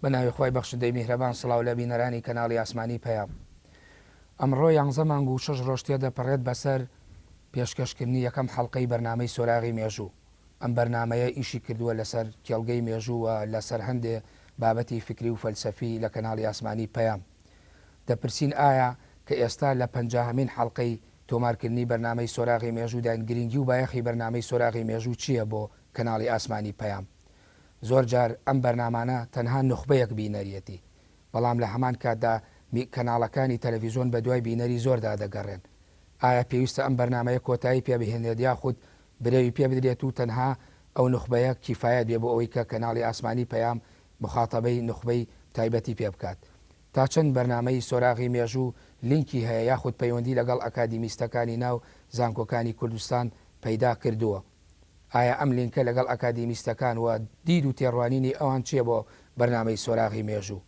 بە ناوی خوای بەخشندەی میهرەبان سڵاو لە بینەرانی کەناڵی ئاسمانی پەیام. ئەمڕۆ یانزە مانگ و شەش ڕۆژ تێدەپەڕێت بەسەر پێشکەشکردنی یەکەم حەڵقەی بەرنامەی سۆراغی مێژوو. ئەم بەرنامەیە ئیشی کردووە لەسەر کێڵگەی مێژوو و لەسەر هەندێ بابەتی فیکری و فەلسەفی لە کەناڵی ئاسمانی پەیام. دەپرسین ئایا کە ئێستا لە پەنجاهەمین حەڵقەی تۆمارکردنی بەرنامەی سۆراغی مێژووداین گرنگی و بایەخی بەرنامەی سۆراغی مێژوو چییە بۆ کەناڵی ئاسمانی پەیام؟ زۆر جار ئەم بەرنامانە تەنها نوخبەیەک بینەریەتی، بەڵام لە هەمان کاتدا کەناڵەکانی تەلەفیزۆن بەدوای بینەری زۆردا دەگەڕێن. ئایا پێویستە ئەم بەرنامەیە کۆتایی پێ بهێنرێت یاخود برەوی پێ بدرێت و تەنها ئەو نوخبەیە کیفایەت بێ بۆ ئەوەی کە کەناڵی ئاسمانی پەیام موخاتەبەی نوخبەی تایبەتی پێ بکات؟ تا چەند بەرنامەی سۆراغی مێژوو لینکی هەیە یاخود پەیوەندی لەگەڵ ئەکادیمیستەکانی ناو زانکۆکانی کوردستان پەیدا کردووە؟ ئایا ئەم لینکە لەگەڵ ئەکادیمیستەکان و دید و تێڕوانینی ئەوان چییە بۆ بەرنامەی سۆراغی مێژوو؟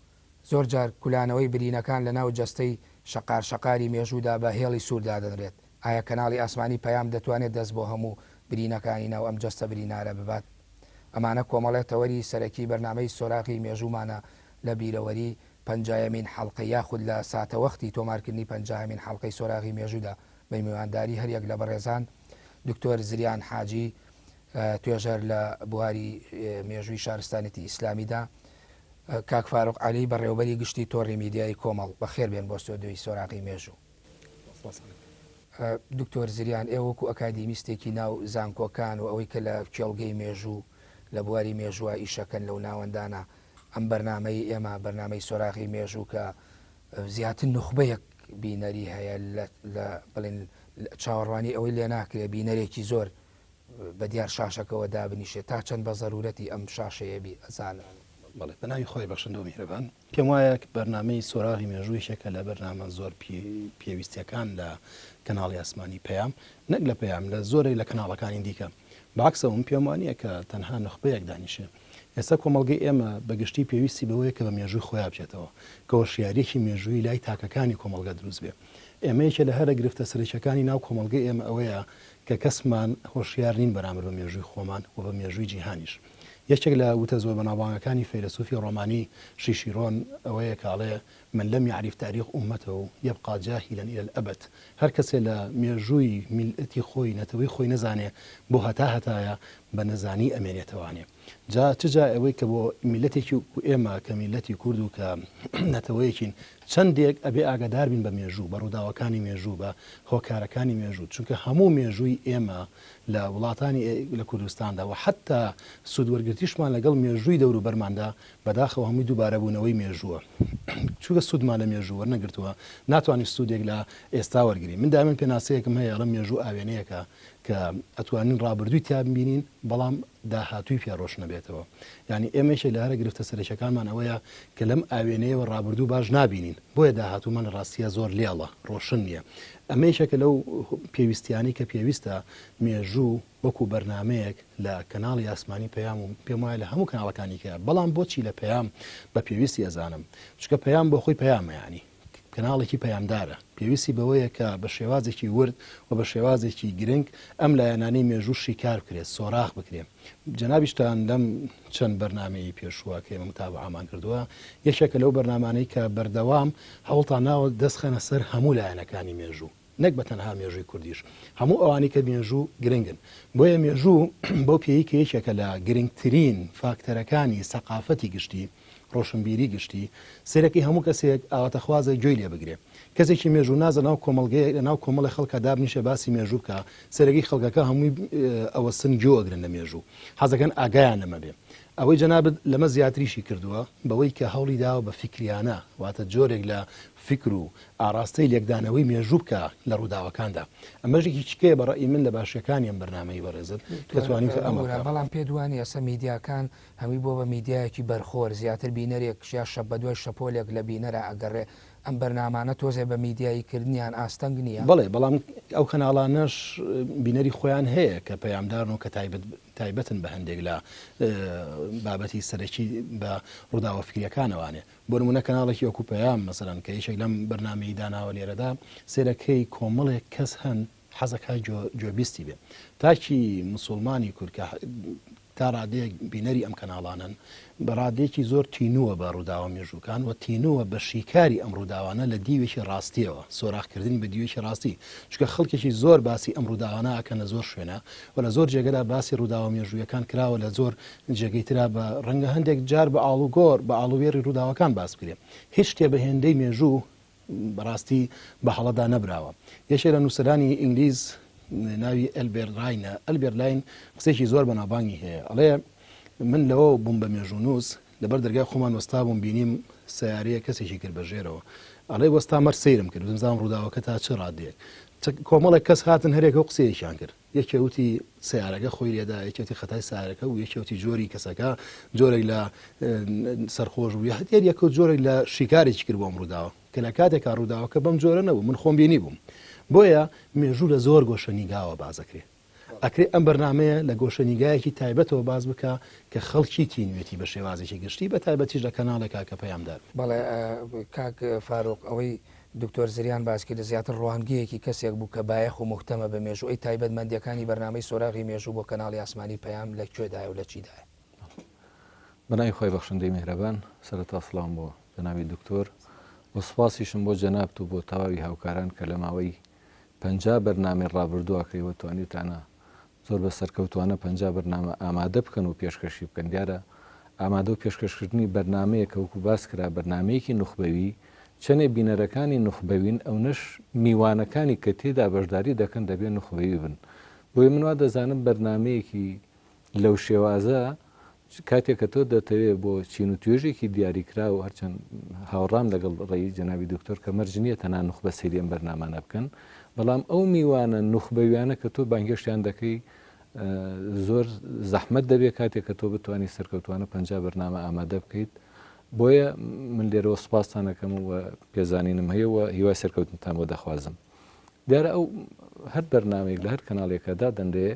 زۆر جار کولانەوەی برینەکان لە ناو جەستەی شەقار شەقاری مێژوودا بە هێڵی سوور دادەنرێت. ئایا کەناڵی ئاسمانی پەیام دەتوانێت دەست بۆ هەموو برینەکانی ناو ئەم جەستە برینارە ببات؟ ئەمانە کۆمەڵێ تەوەری سەرەکی بەرنامەی سۆراغی مێژوومانە لە بیرەوەری پەنجایەمین حەڵقەی یاخود لە ساتەوەختی تۆمارکردنی پەنجاهەمین حەڵقەی سۆراغی مێژوودا بە میوانداری هەریەک لە بەڕێزان دکتۆر زریان حاجی توێژەر لە بواری مێژووی شارستانێتی ئیسلامیدا، کاک فاروق عەلی بەڕێوەبەری گشتی تۆڕی میدیایی کۆمەڵ، بەخێر بێن بۆ ستۆدیۆی سۆراغی مێژوو. دکتۆر زریان ئێوە وەکو ئەکادیمیستێکی ناو زانکۆکان و ئەوەی کە لە کێڵگەی مێژوو لە بواری مێژووە ئیشەکەن لەو ناوەندانە ئەم بەرنامەی ئێمە بەرنامەی سۆراغی مێژوو کە زیاتر نوخبەیەک بینەری هەیە لە بڵێن چاوەڕوانی ئەوەی لێ ناکرێ بینەرێکی زۆر بە دیار شاشەکەوە دابنیشێت تا چەند بە زەرورەتی ئەم شاشەیە بی ئەزانن. بەڵێ بە ناوی خوای بەخشندە و میهرەبان. پێم وایە بەرنامەی سۆراغی مێژوو یەکێکە لە بەرنامە زۆر پێویستیەکان لە کەناڵی ئاسمانی پەیام، نەک لە پەیام لە زۆرێک لە کەناڵەکانی دیکە. بەعەکسەوە من پێم وانیە کە تەنها نوخبەیەک دانیشێ. ئێستا کۆمەڵگەی ئێمە بە گشتی پێویستی بەوەیە کە بە مێژووی خۆیا بچێتەوە، کە هۆشیارییەکی مێژوویی لای تاکەکانی کۆمەڵگە دروست بێ. ئێمە یەکێ لە هەرە گرفتە سەرەکییەکانی ناو کۆمەڵگەی ئێمە ئەوەیە کە کەسمان هۆشیار نین بەرامبەر بە مێژووی خۆمان و بە مێژووی جیهانیش. یەکێک لە وتە زۆر بەناوبانگەکانی فەیلەسوفی ڕۆمانی شیشیرۆن ئەوەیە کە ئەڵێ، من لم یعرف تاریخ امته یبقی جاهلا الی الابد، هەر کەسێ لە مێژووی میللەتی خۆی، نەتەوەی خۆی نەزانێ بۆ هەتا هەتایە بە نەزانی ئەمێنێتەوانێ. جا چ جا ئەوەی کە بۆ میللەتێکی وەکو ئێمە کە میللەتی کورد و کە نەتەوەیەکین چەندێک ئەبێ ئاگادار بین بە مێژوو، بە ڕووداوەکانی مێژوو، بە هۆکارەکانی مێژوو، چونکە هەموو مێژووی ئێمە لە وڵاتانی لە کوردستاندا و حەتتا سوود وەرگرتیشمان لەگەڵ مێژووی دەوروبەرماندا بەداخەوە هەمووی دووبارەبوونەوەی مێژووە. چونکە سوودمان لە مێژوو وەرنەگرتووە، ناتوانین سوودێک لە ئێستا وەرگرین. من دایمەن پێناسەیەکم هەیە ئەڵێم مێژوو ئاوێنەیەکە کە ئەتوانین ڕابردووی تیا ببینین بەڵام داهاتووی پیا ڕۆشن نەبێتەوە. یانی ئێمە یەکێک لە هەرە گرفتە سەرەکیەکانمان ئەوەیە کە لەم ئاوێنەیەوە ڕابردوو باش نابینین، بۆیە داهاتوومان لە ڕاستیا زۆر لێڵە، ڕۆشن نییە. ئەمە یەکێکە لەو پێویستیانەی کە پێویستە مێژوو وەکو بەرنامەیەک لە کەناڵی ئاسمانی پەیام و پێم وایە لە هەموو کەناڵەکانی کە بەڵام بۆچی لە پەیام بە پێویستی ئەزانم چونکە پەیام بۆ خۆی پەیامە یانی کەناڵێکی پەیامدارە پێویستی بەوەیە کە بە شێوازێکی ورد و بە شێوازێکی گرنگ ئەم لایەنانەی مێژوو شیکار بکرێت سۆراخ بکرێت جەنابیشتان لەم چەند بەرنامەیەی پێشووە کە ئێمە متابعەمان کردووە یەکێکە لەو بەرنامانەی کە بەردەوام هەوڵتان ناوە دەست خەنە سەر هەموو لایەنەکانی مێژوو نەک بە تەنها مێژووی کوردیش هەموو ئەوانەی کە مێژوو گرنگن بۆیە مێژوو بەو پێیەی کە یەکێکە لە گرنگترین فاکتەرەکانی سەقافەتی گشتی ڕۆشنبیری گشتی سەیرەکەی هەموو کەسێک ئاواتەخوازە گوێی لێ بگرێ کەسێکی مێژووناس لەناو کۆمەڵگەیەک لەناو کۆمەڵی خەڵکا دابنیشێ باسی مێژوو بکا سەیرەکەی خەڵکەکە هەمووی ئەوەستن گوێ ئەگرن لە مێژوو حەزەکەن ئاگایان لەمە بێ ئەوەی جەنابت لەمە زیاتریشی کردووە بەوەی کە هەوڵی داوە بە فیکریانە واتە جۆرێک لە فیکر و ئاڕاستەی لێکدانەوەی مێژوو بکا لە ڕووداوەکاندا ئەمەش یەکێکیکەیە بە ڕەئی من لە باشیەکانی ئەم بەرنامەی بەڕێزت کە توانیوتە ئەمە بکا. بەڵام پێت وانیە ئێستا میدیاکان هەمووی بووە بە میدیایەکی بەرخۆر زیاتر بینەرێک یا شەپ بەدوای شەپۆلێک لە بینەرا ئەگەڕێ ئەم بەرنامانە تۆزێ بە میدیایی کردنیان ئاستەنگ نیە؟ بەڵێ بەڵام ئەو کەناڵانەش بینەری خۆیان هەیە کە پەیامدارن و کە تایبەت تایبەتن بە هەندێک لە بابەتی سەرەکی بە ڕووداوە فکریەکانەوانێ بۆ نمونە کەناڵێکی وەکو پەیام مەسەلەن کە یەکێک لەم بەرنامەی داناوە لێرەدا سێرەکەی کۆمەڵێک کەس هەن حەزەکە گوێبیستی بێ تاکی مسوڵمانی کورد کە. تا ڕادەیەک بینەری ئەم کەناڵانەن، بە ڕادەیەکی زۆر تینووە بە ڕووداوە مێژووکان و تینووە بە شیکاری ئەم ڕووداوانە لە دیوێکی ڕاستییەوە، سۆراخکردنی بە دیوێکی ڕاستی، چونکە خەڵکێکی زۆر باسی ئەم ڕووداوانە ئەکەن لە زۆر شوێنا و لە زۆر جێگەدا باسی ڕووداوە مێژوویەکان کراوە لە زۆر جێگەی ترا بە ڕەنگە هەندێک جار بە ئاڵوگۆڕ بە ئاڵووێڕی ڕووداوەکان باس بکرێ. هیچ شتێ بە هێندەی مێژوو بەڕاستی بە هەڵەدا نەبراوە. یەکێ لە نووسەرانی ئینگلیز ناوی ئەلبێرت ڕاینە، ئەلبێرت لاین قسەیەکی زۆر بەناوبانگی هەیە، ئەڵێ من لەوە بووم بە مێژوونووس، لەبەر دەرگای خۆمان وەستابووم بینیم سەیارەیەک کەسێکی کرد بە ژێرەوە، ئەڵێ وەستام هەر سەیرم کرد، وتم بزانم ڕووداوەکە تا چ ڕادەیەک. کۆمەڵێک کەس هاتن هەرێکە و قسەیەکیان کرد. یەکێ وتی سەیارەکە خۆی لێدا، یەکێ وتی خەتای سەیارەکە بوو، یەکێ وتی جۆری کەسەکە جۆرێک لە سەرخۆش بوو، هەر یەکە و جۆرێک لە شیکارێکی کرد بۆ ئەم ڕووداوە کە لە کاتێکا ڕووداوەکە بەم جۆرە نەبوو، من خۆم بینی بووم. بۆیە مێژوو لە زۆر گۆشە نیگاوە باس ئەکرێ. ئەکرێ ئەم بەرنامەیە لە گۆشە نیگایەکی تایبەتەوە باس بکا کە خەڵکی تینوێتی بە شێوازێکی گشتی بە تایبەتیش لە کەناڵێکا کە پەیامدار بێ. بەڵێ کاک فاروق ئەوەی دکتۆر زریان باسی کرد زیاتر ڕوانگەیەکی کەسێک بوو کە بایەخ و موهتەمە بە مێژوو، ئەی تایبەتمەندیەکانی بەرنامەی سۆراغی مێژوو بۆ کەناڵی ئاسمانی پەیام لە کوێدایە و لە چیدایە؟ بەناوی خوای بەخشندەی میهرەبان سەرەتا سڵاوم بۆ جەنابی دکتۆر و سوپاسیشم بۆ جەنابت و بۆ تەواوی هاوکاران کە لە ماوەی 50 بەرنامەی ڕابردووە کە ئێوە توانیوتانە زۆر بە سەرکەوتوانە 50 بەرنامە ئامادە بکەن و پێشکەشی بکەن دیارە ئامادە و پێشکەشکردنی بەرنامەیەک کە وەکو باس کرا بەرنامەیەکی نوخبەوی چەنێ بینەرەکانی نوخبەوین ئەونەش میوانەکانی کە تێدا بەشداری دەکەن دەبێ نوخبەوی بن بۆیە من وا دەزانم بەرنامەیەکی لەو شێوازە کاتێک کە تۆ دەتەوێ بۆ چین و توێژێکی دیاریکراو هەرچەند هاوڕام لەگەڵ ڕێی جەنابی دکتۆر کە مەرج نییە تەنها نوخبە سەیری ئەم بەرنامانە بکەن بەڵام ئەو میوانە نوخبەویانە کە تۆ بانگهێشتیان دەکەی زۆر زەحمەت دەبێت کاتێک کە تۆ بتوانانی سەرکەوتوانە پ بەرنامە ئامادە بکەیت بۆیە من لێرەوە سوپاستانەکەم و پێزانینم هەیە و هیوای سەرکەوتنتان بۆ دەخوازم دیارە ئەو هەر بەرنامەیەک لە هەر کەناڵێکە دادەنرێ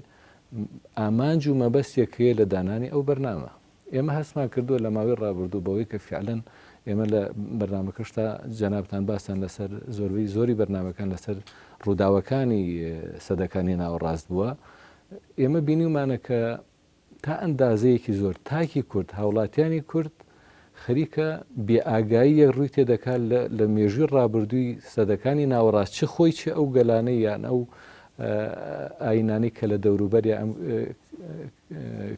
ئامانج و مەبەستێک هەیە لە دانانی ئەو بەرنامە. ئێمە هەستمان کردووە لە ماوەی ڕابردوو بەوەی کە فیعلەن ئێمە لە بەرنامەکەشتا جەنابتان باستان لەسەر زۆربەی زۆری بەرنامەکان لەسەر ڕووداوەکانی سەدەکانی ناوەڕاست بووە ئێمە بینیومانە کە تا ئەندازەیەکی زۆر تاکی کورد هاوڵاتیانی کورد خەریکە بێ ئاگاییەک ڕووی تێدەکات لە مێژووی ڕابردووی سەدەکانی ناوەڕاست چ خۆی چ ئەو گەلانەی یان ئەو ئاینانەی کە لە دەوروبەر ئەم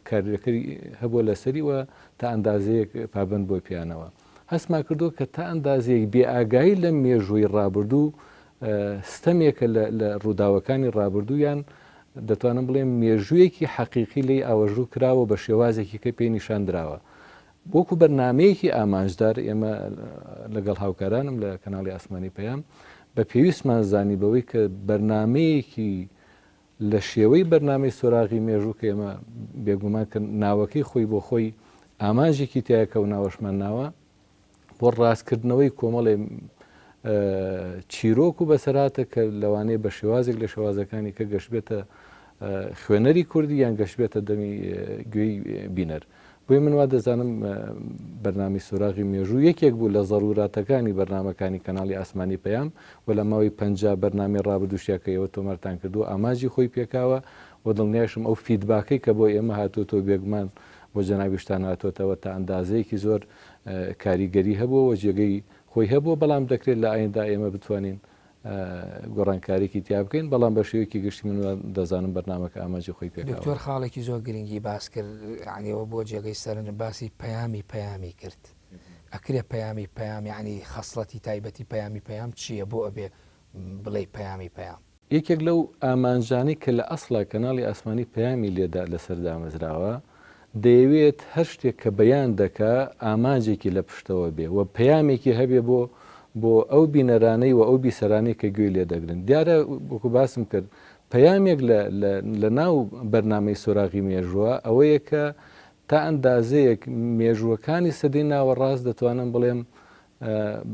کارلەکەری هەبووە لەسەری و تا ئەندازەیەک پابند بۆ پیانەوە هەستمان کردووە کە تا ئەندازەیەک بێ ئاگایی لە مێژووی ڕابردوو ستەمێکە لە ڕووداوەکانی ڕابردوویان دەتوانم بڵێم مێژوویەکی حەقیقی لی ئاوەژوو کراوە بە شێوازێکی کە پێی نیشان دراوە وەکو بەرنامەیەکی ئامانجدار ئێمە لەگەڵ هاوکارانم لە کەناڵی ئاسمانی پەیام بە پێویستمان زانی بەوەی کە بەرنامەیەکی لە شێوەی بەرنامەی سۆراغی مێژوو کە ئێمە بێگومان کە ناوەکەی خۆی بۆ خۆی ئامانجێکی تایە کە و ناوەشمان ناوە بۆ ڕاستکردنەوەی کۆمەڵێ چیرۆک و بەسەرهاتە کە لەوانەیە بە شێوازێک لە شێوازەکانی کە گەشتبێتە خوێنەری کوردی یان گەشتبێتە دەمی گوێی بینەر. بۆیە من وا دەزانم بەرنامەی سۆراغی مێژوو یەکێک بوو لە زەروراتەکانی بەرنامەکانی کەناڵی ئاسمانی پەیام و لە ماوەی 50 بەرنامەی ڕابردووشیا کە ئێوە تۆمارتان کردووە ئامانجی خۆی پێکاوە و دڵنیاشم ئەو feedback ەی کە بۆ ئێمە هاتووەتەوە بێگومان بۆ جەنابیشتان هاتووەتەوە تا ئەندازەیەکی زۆر کاریگەری هەبووە و جێگەی خۆی هەبووە بەڵام دەکرێت لە ئایندە ئێمە بتوانین گۆڕانکاریی تیا بکەین، بەڵام بە شێوەیەکی گشتی من وا دەزانم بەرنامەکە ئامانجی خۆی پێکاوە. دکتۆر خاڵێکی زۆر گرنگی باس کرد یانی ئەوە بۆ جێگەی سەرنج باسی پەیامی پەیامی کرد ئەکرێ پەیامی پەیام یانی خەسڵەتی تایبەتی پەیامی پەیام چییە بۆ ئەبێ بڵێی پەیامی پەیام؟ یەکێک لەو ئامانجانەی کە لە ئەسڵا کەناڵی ئاسمانی پەیامی لێدا لەسەر دامەزراوە، دەیەوێت هەر شتێک کە بەیان دەکا ئامانجێکی لە پشتەوە بێ و پەیامێکی هەبێ بۆ بۆ ئەو بینەرانەی و ئەو بیسەرانەی کە گوێی لێ دەگرن. دیارە وەکو باسم کرد پەیامێک لە لە لە ناو بەرنامەی سۆراغی مێژووە ئەوەیە کە تا ئەندازەیەک مێژووەکانی سەدەی ناوەڕاست دەتوانم بڵێم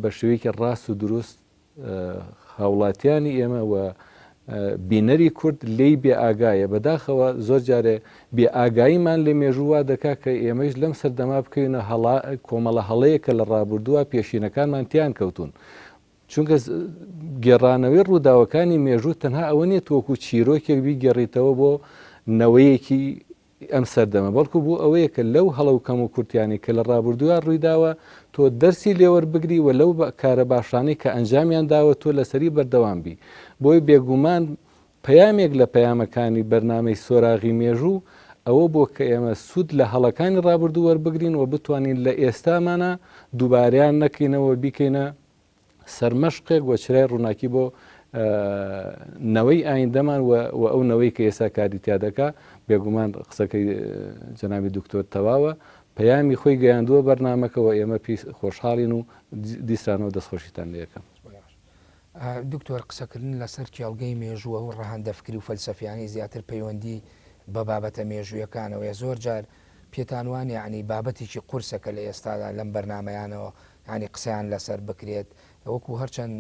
بە شێوەیەکی ڕاست و دروست هاوڵاتیانی ئێمە و بینەری کورد لێی بێ ئاگایە بەداخەوە زۆر جارێ بێ ئاگاییمان لە مێژوو وا دەکا کە ئێمەش لەم سەردەما بکەوینە هەڵا کۆمەڵە هەڵەیە کە لە ڕابردووە پێشینەکانمان تیان کەوتون چونکە گێڕانەوەی ڕووداوەکانی مێژوو تەنها ئەوە نیە تۆکو چیرۆکێک بیگێڕیتەوە بۆ نەوەیەکی ئەم سەردەمە، بەڵکو بۆ ئەوەیە کە لەو هەڵە و کەموکورتیانەی کە لە ڕابردوویا ڕوویداوە تۆ دەرسی لێوەربگری و لەو کارە باشانەی کە ئەنجامیان داوە تۆ لەسەری بەردەوام بی. بۆیە بێگومان پەیامێک لە پەیامەکانی بەرنامەی سۆراغی مێژوو ئەوە بووە کە ئێمە سوود لە هەڵەکانی ڕابردوو وەربگرین و بتوانین لە ئێستامانا دووبارەیان نەکەینەوە و بیکەینە سەرمەشقێک و چرای ڕووناکی بۆ نەوەی ئایندەمان و ئەو نەوەی کە ئێستا کاری تیا دەکا. بێگومان قسەکەی جەنابی دکتۆر تەواوە، پەیامی خۆی گەیاندووە بەرنامەکە و ئێمە پێی خۆشحاڵین و دیسانەوە دەستخۆشیتان لێ ئەکەم. دکتۆر قسەکردن لەسەر کێڵگەی مێژوو ئەو ڕەهەندە فکری و فەلسەفیانەی زیاتر پەیوەندی بە بابەتە مێژوویەکانەوەیە زۆر جار پێتان وانیە یانی بابەتێکی قورسە کە لە ئێستادا لەم بەرنامەیانەوە یانی قسەیان لەسەر بکرێت وەکو هەرچەند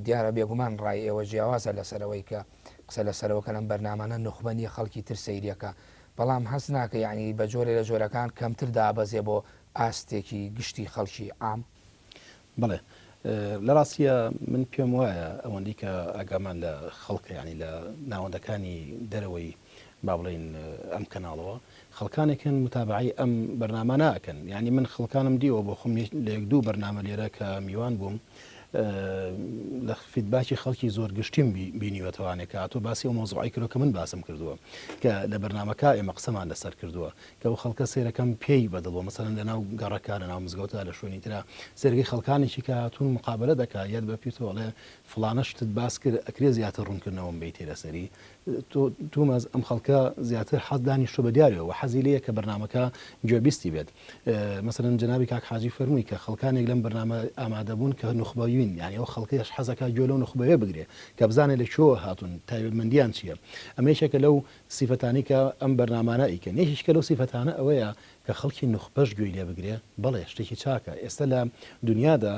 دیارە بێگومان ڕای ئێوە جیاوازە لەسەر ئەوەی کە قسە لەسەرەوە کە لەم بەرنامانە نوخبە نیە خەڵکی تر سەیریەکە بەڵام هەست ناکە یانی بە جۆرێ لە جۆرەکان کەمتر دابەزێ بۆ ئاستێکی گشتی خەڵکی عام؟ بەڵێ لە ڕاستییا من پێم وایە ئەوەندەی کە ئاگامان لە خەڵکە یانی لە ناوەندەکانی دەرەوەی با بڵێین ئەم کەناڵەوە خەڵکانێک هەن متابەعەی ئەم بەرنامانە ئەکەن یانی من خەڵکانم دیوە بۆ خۆم لە یەک دوو بەرنامە لێرە کە میوان بووم لە feedback ی خەڵکی زۆر گشتیم بینیوەتەوانێ کە ئەتۆ باسی ئەو مەوزوعەی کردوە کە من باسم کردووە کە لە بەرنامەکە ئێمە قسەمان لەسەر کردووە کە ئەو خەڵکە سەیرەکەم پێی بەدڵ بووە مەسەلەن لەناو گەڕەکە لەناو مزگەوتە لە شوێنی ترا سەیرەکەی خەڵکانێکی کە هاتوون مقابەلە دەکا یەت بە پیرتەوە ئەڵێ فڵانە شتت باس کرد ئەکرێ زیاتر ڕوونکردنەوەم بەیتێ لەسەری تۆ تومەز ئەم خەڵکە زیاتر حەز دانیشتوە بە دیارەوە و حەزی لێیە کە بەرنامەکە گوێبیستی بێت مەسەلەن جەنابی کاک حاجی فەرمووی کە خەڵکانێک لەم بەرنامە ئامادەبوون کە نوخبەوین یانی ئەو خەڵکەش حەزەکا گوێ لەو نوخبەیە بگرێ کە بزانێ لە کوێوە هاتوون تایبەتمەندیان چییە ئەمە یەکێکە لەو سیفەتانەی کە ئەم بەرنامانە ئەیکەن، یەکێکیکە لەو سیفەتانە ئەوەیە کە خەڵکی نوخبەش گوێی لێ بگرێ، بەڵێ شتێکی چاکە، ئێستا لە دونیادا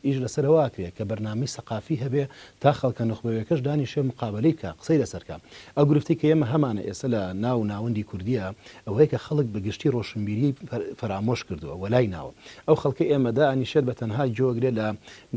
ئیش لەسەر ئەوە ئەکرێ کە بەرنامەی سەقافی هەبێ تا خەڵکە نوخبەوێکەش دانیشێ مقابەلەی بکا، قسەی لەسەر کا. ئەو گرفتەی کە ئێمە هەمانە ئێستا لە ناو ناوەندی کوردییە ئەوەیە کە خەڵک بە گشتی ڕۆشنبیریی فەرامۆش کردووە، وەلای ناوە. ئەو خەڵکەی ئێمە دائەنیشێت بە تەنها گوێ ئەگرێ لە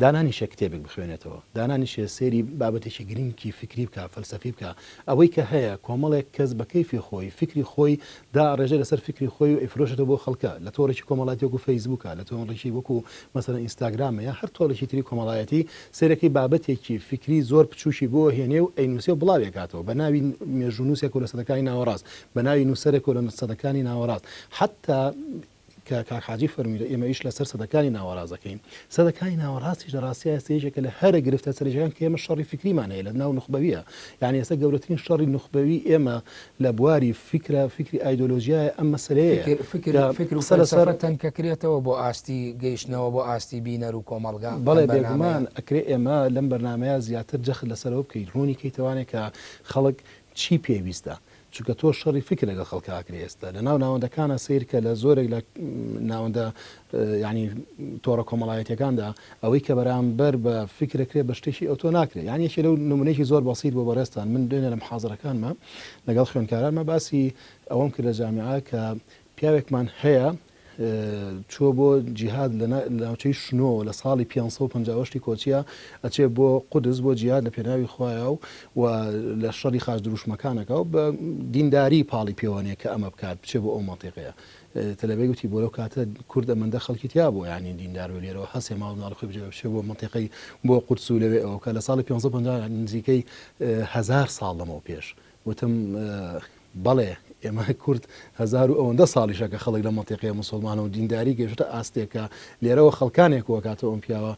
دانانیشێ کتێبێک بخوێنێتەوە، دانانیشێ سەیری بابەتێکی گرنگی فیکری بکا، فەلسەفی بکا، ئەوەی کە هەیە کۆمەڵێک کەس بە کەیفی خۆی فیکری خۆی دائەڕێژێ لەسەر فیکری خۆی و ئەیفرۆشێتەوە بۆ خەڵکە لە تۆڕێکی کۆمەڵایەتی وەکو فەیسبووکە لە تۆڕێکی وەکو مەسەلەن ئینستاگرامە یا هەر تۆڕێکی تری کۆمەڵایەتی سەیرەکەی بابەتێکی فیکری زۆر بچووکی بۆ هێنێ و ئەینووسێ و بڵاوی ئەکاتەوە بە ناوی مێژوونووسێکەوە لە سەدەکانی ناوەڕاست بە ناوی نووسەرێکەوە لە سەدەکانی ناوەڕاست حەتتا کە کاک حاجی فەرمووی ئێمە ئیش لەسەر سەدەکانی ناوەڕاست دەکەین، سەدەکانی ناوەڕاستیش لە ڕاستیا ئێستا یەکێکە لە هەرە گرفتە سەرەکیەکان کە ئێمە شەڕی فیکریمان هەیە لە ناو نوخبەویە، یانی ئێستا گەورەترین شەڕی نوخبەوی ئێمە لە بواری فیکرە، فیکری ئایدۆلۆژیایە ئەم مەسەلەیەیە فکر فکر کە فکر و قسە لەسەر فەلسەفە تەنکەکرێتەوە بۆ ئاستی گەیشتنەوە بۆ ئاستی بینەر و کۆمەڵگا ئەم بەڵێ بەرنامەیە. بێگومان ئەکرێ ئێمە لەم بەرنامەیە زیاتر جەخت لەسەر ئەوە بکەین ڕوونی کەیتەوانێ کە خەڵک چی پێویستە چونکە تۆ شەڕی فیکر لەگەڵ خەڵکا ئەکرێ ئێستا لە ناو ناوەندەکانا سەیر کە لە زۆرێک لە ناوەندە یانی تۆڕە کۆمەڵایەتیەکاندا ئەوەی کە بەرامبەر بە فیکر ئەکرێ بە شتێکی ئەوتۆ ناکرێ یانی یەکێ لەو نمونەیەکی زۆر بەسیت بۆ بەڕێزتان من دوێنێ لە محازەرەکانما لەگەڵ خوێندکارانما باسی ئەوەم کرد لە جامیعە کە پیاوێکمان هەیە چووە بۆ جیهاد لە ناوچەی شنۆ لە ساڵی 558 کۆچیە ئەچێ بۆ قودس بۆ جیهاد لە پێناوی خوایە و و لە شەڕی خاچ دروشمەکانەکە و بە دینداری پاڵی پێوەنێ کە ئەمە بکات بچێ بۆ ئەو مەنتیقەیە تەلەبەی وتی بۆ لەو کاتە کورد ئەمەندە خەڵکی تیا بوو یانی دیندار بێ لێرەوە هەسێ ماڵ مناڵی خۆی بجێ بچێ بۆ مەنتیقەی بۆ قودس و لەوێ ئەوە بکات لە ساڵی 550 نزیکەی هەزار ساڵ لەمەو پێش وتم بەڵێ ئێمە کورد هەزارو ئەوەندە ساڵیشە کە خەڵک لەم مەنتیقەیە موسوڵمانە و دینداری گەیشتۆتە ئاستێک کە لێرەوە خەڵکانێک وەکاتەوە ئەم پیاوە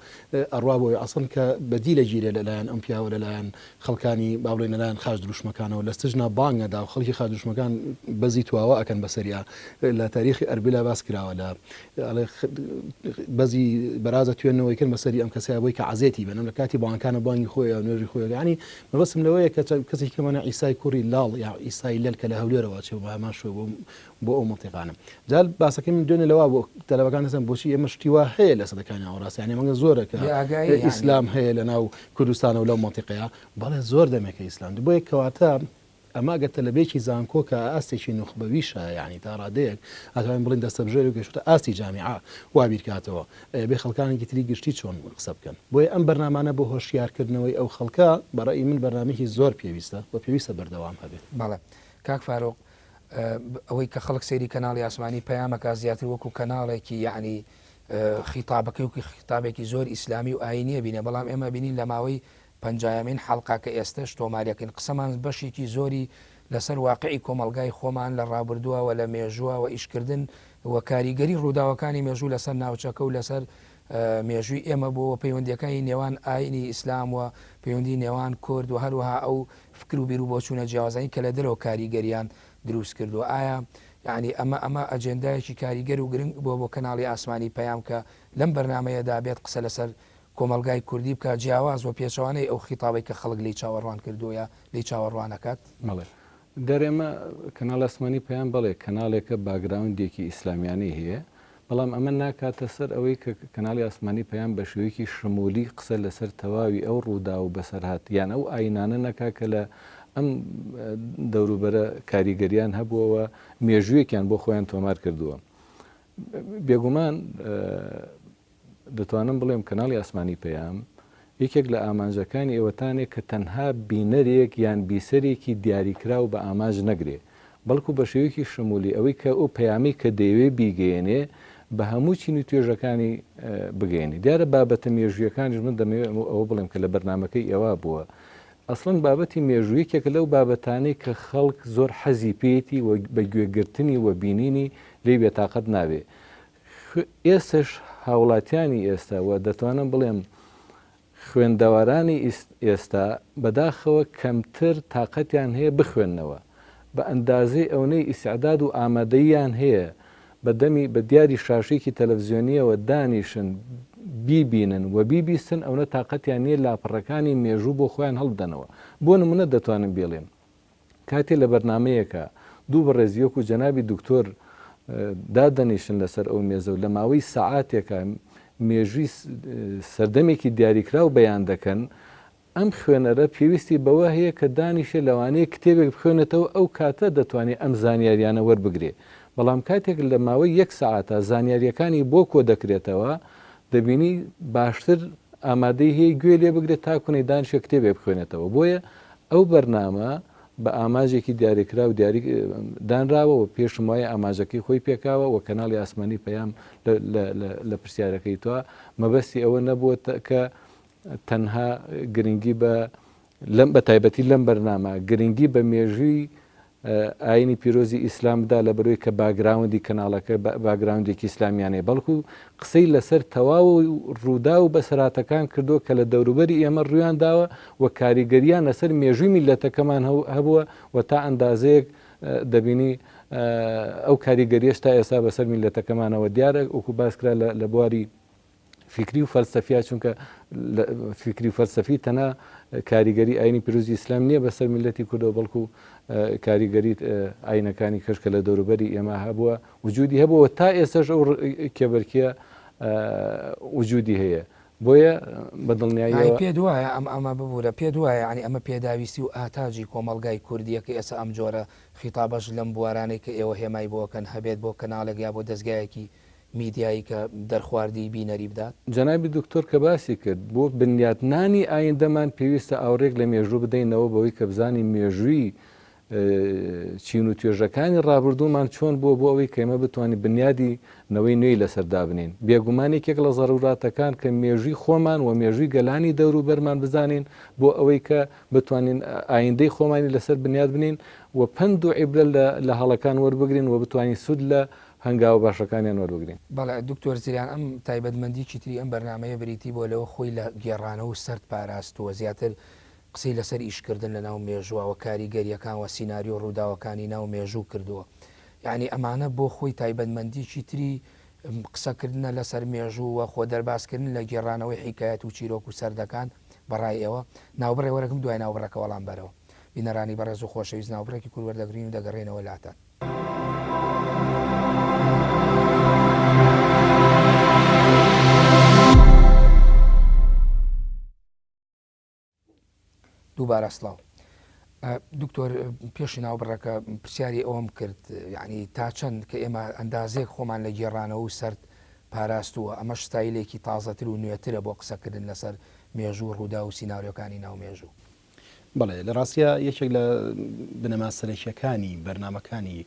ئەڕوا بۆی ئەسڵەن کە بە دیل ئەگیرێ لە لایەن ئەم پیاوە لە لایەن خەڵکانی با بڵێین لە لایەن خاچ دروشمەکانەوە لە سجنا بانگ ئەدا و خەڵکی خاچ دروشمەکان بەزی تواوە ئەکەن بەسەریا لە تاریخی ئەربیلا باس کراوە لە ئەڵێ بەزی بەرازە توێنەوەی کردن بەسەری ئەم کەسەیە بۆی کە عەزێتی بەنم لە کاتی بانکانە بانگی خۆی نوێژی خۆی یانی مەبەستم لەوەیە کە کەسێکی کەمانە عیسای کوڕی لاڵ یا عیسای لەل کە لە هەولێرەوە ئەچێ بۆ هەمان شوێ بۆ بۆ ئەو مەنتیقانە. جا باسەکەی من دوێنێ لەوە بوو تەلەبەکان دەستن بۆچی ئێمە شتی وا هەیە لە سەدەکانی ناوەڕاست یانی مەگە زۆرە کە بێ ئاگایی یانی. ئیسلام هەیە لە ناو کوردستانە و لەو مەنتیقەیە بەڵێ زۆر دەمێکە ئیسلام بۆیە کەواتە ئەمە ئەگەر تەلەبەیەکی زانکۆ کە ئاستێکی نوخبەویشە یانی تا ڕادەیەک ئەتوانین بڵێین دەستەبژێر و گەیشتۆتە ئاستی جامیعە وا بیرکاتەوە ئەیەبێ خەڵکانێکی تری گشتی چۆن قسە بکەن بۆیە ئەم بەرنامانە بۆ هۆشیارکردنەوەی ئەو خەڵکە بە ڕەئی من بەرنامەیەکی زۆر پێویستە و پێویستە بەردەوام هەبێت. بەڵێ کاک فاروق. ئەوەی کە خەڵک سەیری کەناڵی ئاسمانی پەیامەکە زیاتر وەکو کەناڵێکی یعنی خیتابەکەی وەکی خیتابێکی زۆر ئیسلامی و ئاینیە بینێ بەڵام ئێمە بینین لە ماوەی پەنجایەمین حەڵقە کە ئێستەش تۆماریەکەین قسەمان بەشێکی زۆری لەسەر واقعی کۆمەڵگای خۆمان لە ڕابردووە و لە مێژووە و ئیشکردن و کاریگەری ڕووداوەکانی مێژوو لەسەر ناوچەکە و لەسەر مێژووی ئێمە بووە و پەیوەندیەکانی نێوان ئاینی ئیسلام و پەیوەندی نێوان کورد و هەروەها ئەو فکر و بیروبۆچوونە جیاوازانی کە لە دەرەوە کاریگەریان دروست کردووە ئایا یانی ئەمە ئەمە ئەجێندایەکی کاریگەر و گرنگ بووە بۆ کەناڵی ئاسمانی پەیام کە لەم بەرنامەیەدا بێت قسە لەسەر کۆمەڵگای کوردی بکات جیاواز و پێچەوانەی ئەو خیتابەی کە خەڵک لێی چاوەڕوان کردووە یا لێی چاوەڕوان ئەکات؟ بەڵێ دیارە ئێمە کەناڵی ئاسمانی پەیام بەڵێ کەناڵێکە باکگراوندێکی ئیسلامیانەی هەیە بەڵام ئەمە ناکاتە سەر ئەوەی کە کەناڵی ئاسمانی پەیام بە شێوەیەکی شمولی قسە لەسەر تەواوی ئەو ڕووداو و بەسەرهات یان ئەو ئاینانە نەکا کە لە ئەم دەوروبەرە کاریگەریان هەبووە و مێژوویەکیان بۆ خۆیان تۆمار کردووە. بێگومان دەتوانم بڵێم کەناڵی ئاسمانی پەیام یەکێک لە ئامانجەکانی ئێوەتانێ کە تەنها بینەرێک یان بیسەرێکی دیاریکراو بە ئامانج نەگرێ بەڵکو بە شێوەیەکی شمولی ئەوەی کە ئەو پەیامەی کە دەیەوێ بیگەیەنێ بە هەموو چین و توێژەکانی بگەیەنێ. دیارە بابەتە مێژوویەکانیش من دەمەوێ ئەوە بڵێم کە لە بەرنامەکەی ئێوە بووە ئەسڵەن بابەتی مێژوو یەکێکە لەو بابەتانەی کە خەڵک زۆر حەزی پێیەتی و بە گوێگرتنی و بینینی لێی بێتاقەت نابێ. ئێستەش هاوڵاتیانی ئێستا و دەتوانم بڵێم خوێندەوارانی ئێستا بەداخەوە کەمتر تاقەتیان هەیە بخوێننەوە بە ئەندازەی ئەونەی ئیسعداد و ئامادەییان هەیە بە دەمی بە دیاری شاشەیەکی تەلەفزیۆنیەوە دانیشن بیبینن و بیبیستن ئەونە تاقەتیان نیە لاپەڕەکانی مێژوو بۆ خۆیان هەڵبدەنەوە بۆ نمونە دەتوانم بیڵێم کاتێ لە بەرنامەیەکا دوو بەڕێزی وەکو جەنابی دکتۆر دادەنیشن لەسەر ئەو مێزە و لە ماوەی سەعاتێکا مێژووی سەردەمێکی دیاریکراو بەیان دەکەن، ئەم خوێنەرە پێویستی بەوە هەیە کە دانیشێ لەوانەیە کتێبێک بخوێنێتەوە ئەو کاتە دەتوانێ ئەم زانیاریانە وەربگرێ بەڵام کاتێک لە ماوەی یەک سەعاتا زانیاریەکانی بۆ کۆ دەکرێتەوە دەبینی باشتر ئامادەی هەیە گوێ لێ بگرێت تاکونەی دانیشێ کتێبێک بخوێنێتەوە بۆیە ئەو بەرنامە بە ئامانجێکی دیاریکراو دیاری دانراوە و پێشم وایە ئامانجەکەی خۆی پێکاوە و کەناڵی ئاسمانی پەیام لە پرسیارەکەی تۆ مەبەستی ئەوە نەبووە کە تەنها گرنگی بە لەم بە تایبەتی لەم بەرنامە گرنگی بە مێژووی ئاینی پیرۆزی ئیسلام بدا لە بەرەوەی کە باگراوندی کەناڵەکە باگراوندێکی ئیسلامیانەیە بەڵکو قسەی لەسەر تەواو ڕوودا و بەسەراتەکان کردووە کە لە دەوروبەری ئێمە ڕویان داوە و کاریگەریان لەسەر مێژووی میلەتەکەمان هەبووە و تا ئەندازەیەک دەبینی ئەو کاریگەریەش تا ئێستا بەسەر میلەتەکەمانەوە دیارە وەکو باسکرا لە بواری فیکری و فەلسەفیا چونکە فیکری و فەلسەفی تەنها کاریگەری ئاینی پیرۆزی ئیسلام نییە بەسەر میللەتی کوردەوە بەڵکو کاریگەری ئاینەکانی کەش کە لە دەوروبەری ئێمە هەبووە وجودی هەبووە تا ئێستاش ئەو کێبەرکیە وجودی هەیە بۆیە بە دڵنیاییەوە پێت وایە ئەم ئەمە ببوورە پێت وایە یانی ئەمە پێداویستی و ئاتاجی کۆمەڵگای کوردیە کە ئێستا ئەم جۆرە خیتابەش لەم بوارانەی کە ئێوە هێمای بۆ ئەکەن هەبێت بۆ کەناڵێک یا بۆ دەزگایەکی میدیایی کە دەرخواردی بینەری بدات؟ جەنابی دکتۆر کە باسی کرد، بۆ بنیاتنانی ئایندەمان پێویستە ئاوڕێک لە مێژوو بدەینەوە بەوەی کە بزانین مێژووی چین و توێژەکانی ڕابردوومان چۆن بووە بۆ ئەوەی کە ئێمە بتوانین بنیادی نەوەی نوێی لەسەر دابنێین. بێگومان یەکێک لە زەروراتەکان کە مێژووی خۆمان و مێژووی گەلانی دەوروبەرمان بزانین بۆ ئەوەی کە بتوانین ئایندەی خۆمانی لەسەر بنیات بنێین و پەند و عیبرە لە هەڵەکان وەربگرین و بتوانین سوود لە هەنگاوە باشەکانیان وەربگرین. بەڵێ دکتۆر زریان ئەم تایبەتمەندیکی تری ئەم بەرنامەیە بریتی بووە لەوە خۆی لە گێڕانەوە و سەرد پاراستووە زیاتر قسەی لەسەر ئیشکردن لەناو مێژووە و کاریگەریەکان و سیناریۆ و ڕووداوەکانی ناو مێژوو کردووە یانی ئەمانە بۆ خۆی تایبەتمەندیکی تری قسەکردنە لەسەر مێژوو و خۆ دەربازکردن لە گێڕانەوەی حیکایەت و چیرۆک و سەردەکان بەڕای ئێوە ناوبڕێ وەرەگرم دوای ناوبڕەکە وەڵام بەرەوە بینەرانی بەڕێز و خۆشەویست ناوبڕێکی کورت وەردەگرین و دەگەڕێینەوە لاتان. دووبارە سڵاو دکتۆر پێشی ناوبڕەکە پرسیاری ئەوم کرد یعنی تا چەند کە ئێمە ئەندازێک خۆمان لە گێڕانەوە و سرد پاراستووە ئەمەش ستایلێکی تازەتر و نوێترە بۆ قسەکردن لەسەر مێژوو ڕوودا و سیناریۆکانی ناو مێژوو. بەڵێ لە ڕاستیا یەکێک لە بنەما سەرەکیەکانی بەرنامەکانی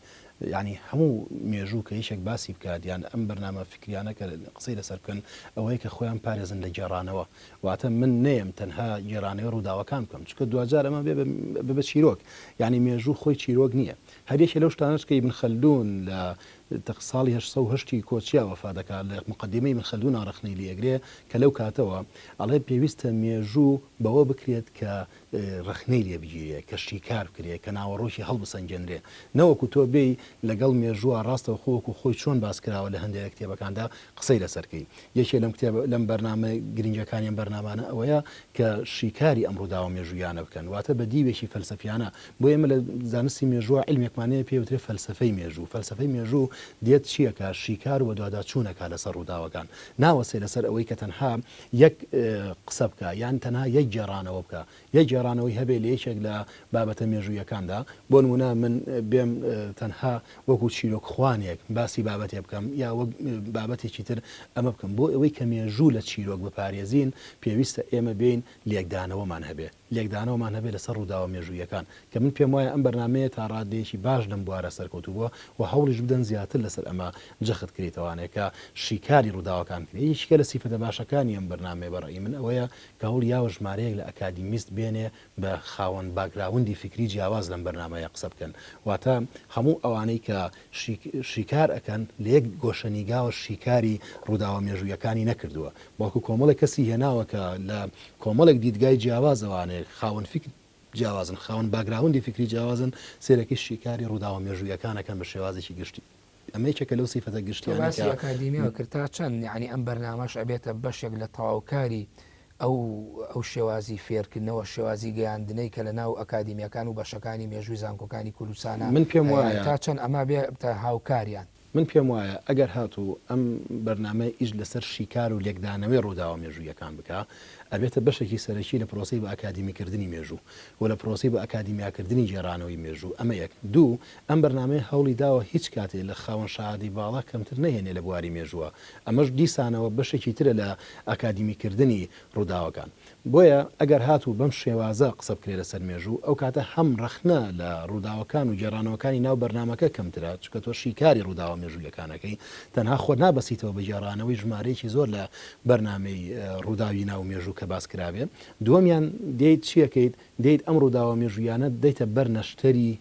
یانی هەموو مێژوو کە یەکێک باسی بکات یان ئەم بەرنامە فکریانە کە قسەی لەسەر بکەن ئەوەیە کە خۆیان پارێزن لە گێڕانەوە واتە من نەیەم تەنها گێڕانەوەی ڕووداوەکان بکەم چونکە دواجار ئەمە بێ بە چیرۆک یانی مێژوو خۆی چیرۆک نییە هەر یەکێ لەو شتانەش کە ئیبن خەلدون لە ساڵی 808 ی کۆچیا وەفا دەکات لە مقدمەی ئیبن خەلدونا ڕەخنەی لێ ئەگرێ کە لەو کاتەوە ئەڵێ پێویستە مێژوو بەوە بکرێت کە ڕەخنەی لێ بگیرێ، کە شیکار بکرێ، کە ناوەڕۆکی هەڵبسەنگێنرێ. نەوەکو تۆ بێی لەگەڵ مێژووە ڕاستەوخۆ وەکو خۆی چۆن باس کراوە لە هەندێ لە کتێبەکاندا قسەی لەسەر کەی. یەکێ لەم کتێب لەم بەرنامە گرنگەکانی ئەم بەرنامانە ئەوەیە کە شیکاری ئەم ڕووداوە مێژوویانە بکەن. واتە بە دیوێکی فەلسەفیانە. بۆ ئێمە لە زانستی مێژووە عیلمێکمان هەیە پێی وترێ فەلسەفەی مێژوو. فەلسەفەی مێژوو دێت چی ئەکا؟ شیکار و بەدواداچوون ئەکا لەسەر ڕووداوەکان. ناوەستێ لەسەر ئەوەی کە تەنها یەک قسە بکا یان تەنها یەک گێڕانەوە بکا، یەک گێڕانەوەی هەبێ لە یەکێک لە بابەتە مێژوویەکاندا، بۆ نموونە من بێم تەنها وەکوو چیرۆکخوانێک باسی بابەتێ بکەم یا وەک بابەتێکی تر ئەمە بکەم، بۆ ئەوەی کە مێژوو لە چیرۆک بپارێزین پێویستە ئێمە بێین لێکدانەوەمان هەبێ. لێکدانەوەمان هەبێت لەسەر ڕووداوە مێژووییەکان، کە من پێم وایە ئەم بەرنامەیە تا ڕاددەیەکی باش لەم بوارە سەرکەوتوو بووە و هەوڵیش بدەن زیاتر لەسەر ئەمە جەخت کرێتەوانێ کە شیکاری ڕووداوەکان بکرێت. یەکێکە لە سیفەتە باشەکانی ئەم بەرنامەیە بە ڕەئی من ئەوەیە کە هەوڵی یاوە ژمارەیەک لە ئەکادیمیست بێنێ بە خاوەن background ی فیکری جیاواز لەم بەرنامەیە قسە بکەن واتە هەموو ئەوانەی کە شیکار ئەکەن لە یەک گۆشەنیگاوە شیکاری ڕووداوە مێژوویەکانی نەکردووە بەڵکو کۆمەڵێک کەسی هێناوە کە لە کۆمەڵێک دیدگای جیاوازەوانێ خاوەن فیکر جیاوازن، خاوەن background ی فیکری جیاوازن، سەیرەکەی شیکاری ڕووداوە مێژوویەکان ئەکەن بە شێوازێکی گشتی. ئەمە یەکێکە لەو سیفەتە تۆ گشتیانەی باسی کە ئەکادیمیاوە کرد تا چەند یانی ئەم بەرنامەش ئەبێتە بەشێک لە تەواوکاری ئەو ئەو شێوازی فێرکردنەوە شێوازی گەیاندنەی کە لە ناو ئەکادیمیاکان و بەشەکانی مێژووی زانکۆکانی کوردستانا من پێم هەیە وایە تا چەند ئەمە بێتە هاوکاریان؟ من پێم وایە ئەگەر هاتوو ئەم بەرنامەیە ئیش لەسەر شیکار و لێکدانەوەی ڕووداوە مێژووییەکان بکا، ئەبێتە بەشێکی سەرەکی لە پرۆسەی بە ئەکادیمیکردنی مێژوو و لە پرۆسەی بە ئەکادیمیاکردنی گێڕانەوەی مێژوو، ئەمە یەک. دوو، ئەم بەرنامەیە هەوڵی داوە هیچ کاتێ لە خاوەن شەهادەی باڵا کەمتر نەهێنێ لە بواری مێژووە، ئەمەش دیسانەوە بەشێکی ترە لە ئەکادیمیکردنی ڕووداوەکان. بۆیە ئەگەر هاتوو بەم شێوازە قسە بکرێ لەسەر مێژوو، ئەو کاتە هەم ڕەخنە لە ڕووداوەکان و گێڕانەوەکانی ناو بەرنامەکە کەمترە، چونکە تۆ شیکاری ڕووداوە مێژوویەکان ئەکەی، تەنها خۆت نابەستیتەوە بە گێڕانەوەی ژمارەیەکی زۆر لە بەرنامەی ڕووداوی ناو مێژوو کە باس کرابێ. دووەمیان دێیت چی ئەکەیت؟ دێیت ئەم ڕووداوە مێژوویانە دەیتە بەر نەشتەری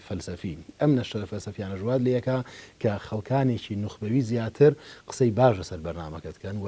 فەلسەفی. ئەم نەشتەرە فەلسەفیانەش وات لێکا کە خەڵکانێکی نوخبەوی زیاتر قسەی باش لەسەر بەرنامەکەت کەن و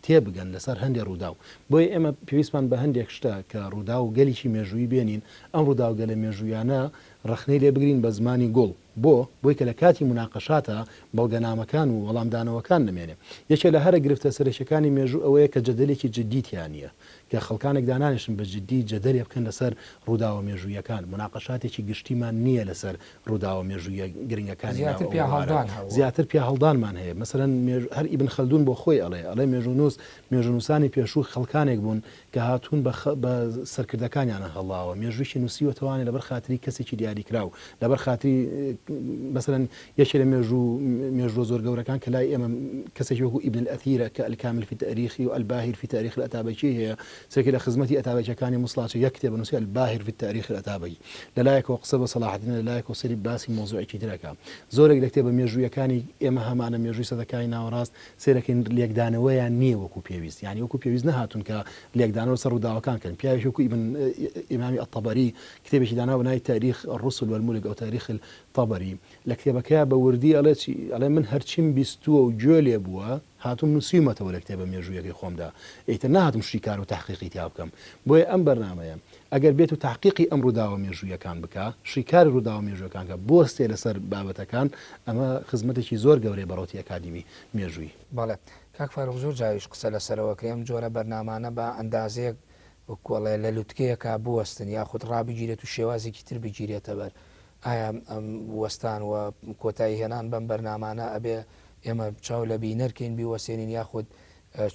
تێبگەن لەسەر هەندێ ڕووداو. بۆیە ئێمە پێویستمان بە هەندێک شتە کە ڕووداو گەلیکی مێژوویی بێنین، ئەم ڕووداوگەلە مێژوویانە ڕەخنەی لێ بگرین بە زمانی گوڵ. بۆ؟ بۆی کە لە کاتی موناقەشاتا بەڵگەنامەکان و وەڵامدانەوەکان نەمێنێ. یەکێ لە هەرە گرفتە سەرەکیەکانی مێژوو ئەوەیە کە جەدەلێکی جدی تیا نیە. کە خەڵکانێک دانانیشن بە جدی جەدەلێ بکەن لەسەر ڕووداوە مێژوویەکان، موناقەشاتێکی گشتیمان نیە لەسەر ڕووداوە مێژوویە گرنگەکانی ناو زیاتر ئەو بوارە. پیاهەڵدان هەبووە. زیاتر پیاهەڵدانمان هەیە. مەسەلەن مێژ هەر ئیبن خەلدون بۆ خۆی ئەڵێ، ئەڵێ مێژوونووس مێژوونووسانی پێشوو خەڵکانێک بوون کە هاتوون بە خە بە سەرکردەکانیانە هەڵاوە، مێژوویشی نووسیوەتەوانێ لەبەر خاتری کەسێکی دیاریکراو، لەبەر خاتری مەسەلەن یەکێ لە مێژوو مێژووە زۆر گەورەکان کە لای ئێمە کەسێکی وەکوو ئیبن الئەثیرە کە الکامل فی التاریخ و الباهر فی تاریخ الاتابەکی هەیە، سێکی لە خزمەتی ئەتابەکیەکانی موسڵا چ یەک کتێب نووسی الباهر فی التاریخ الاتابەکی لە لایەکەوە قسە بە سەلاحەدینە لە لایەکەوە سەیری باسی مەوزوعێکی تر ئەکا. زۆرێک لە کتێبە مێژوویەکانی ئێمە هەمانە مێژووی سەدەکانی ناوەڕاست سەیرەکەین لێکدانەوەیان نییە وەکوو پێویست یانی وەکوو پێویست نەهاتوون کە لێکدانەوە لەسەر ڕووداوەکان کەن پیاوێکی وەکوو ئیبن ئیمامی الطبری کتێبێکی داناوە بە ناوی تاریخ الرسل والملوک ئەو تاریخ الطبری لە کتێبەکەیا بە وردی ئەڵێ چی ئەڵێ من هەرچیم بیستووە و گوێ لێ بووە هاتووم نووسیومەتەوە لە کتێبە مێژوویەکەی خۆمدا ئیتر نەهاتم شیکار و تەحقیقی تیا بکەم بۆیە ئەم بەرنامەیە ئەگەر بێت و تەحقیقی ئەم ڕووداوە مێژوویەکان بکا، شیکاری ڕووداوە مێژوویەکان کە بوەستێ لەسەر بابەتەکان، ئەمە خزمەتێکی زۆر گەورەیە بە ڕەوتی ئەکادیمی مێژوویی. بەڵێ کاک فاروق زۆر جاریش قسە لەسەرەوە کرێ ئەم جۆرە بەرنامانە بە ئەندازەیەک وەکو ئەڵێ لە لوتکەیەکا بوەستن یاخود ڕابگیرێت و شێوازێکی تر بگیرێتە بەر ئایا ئەم وەستان و کۆتایی هێنان بەم بەرنامانە ئەبێ ئێمە چاو لە بینەر کەین بیوەسێنین یاخود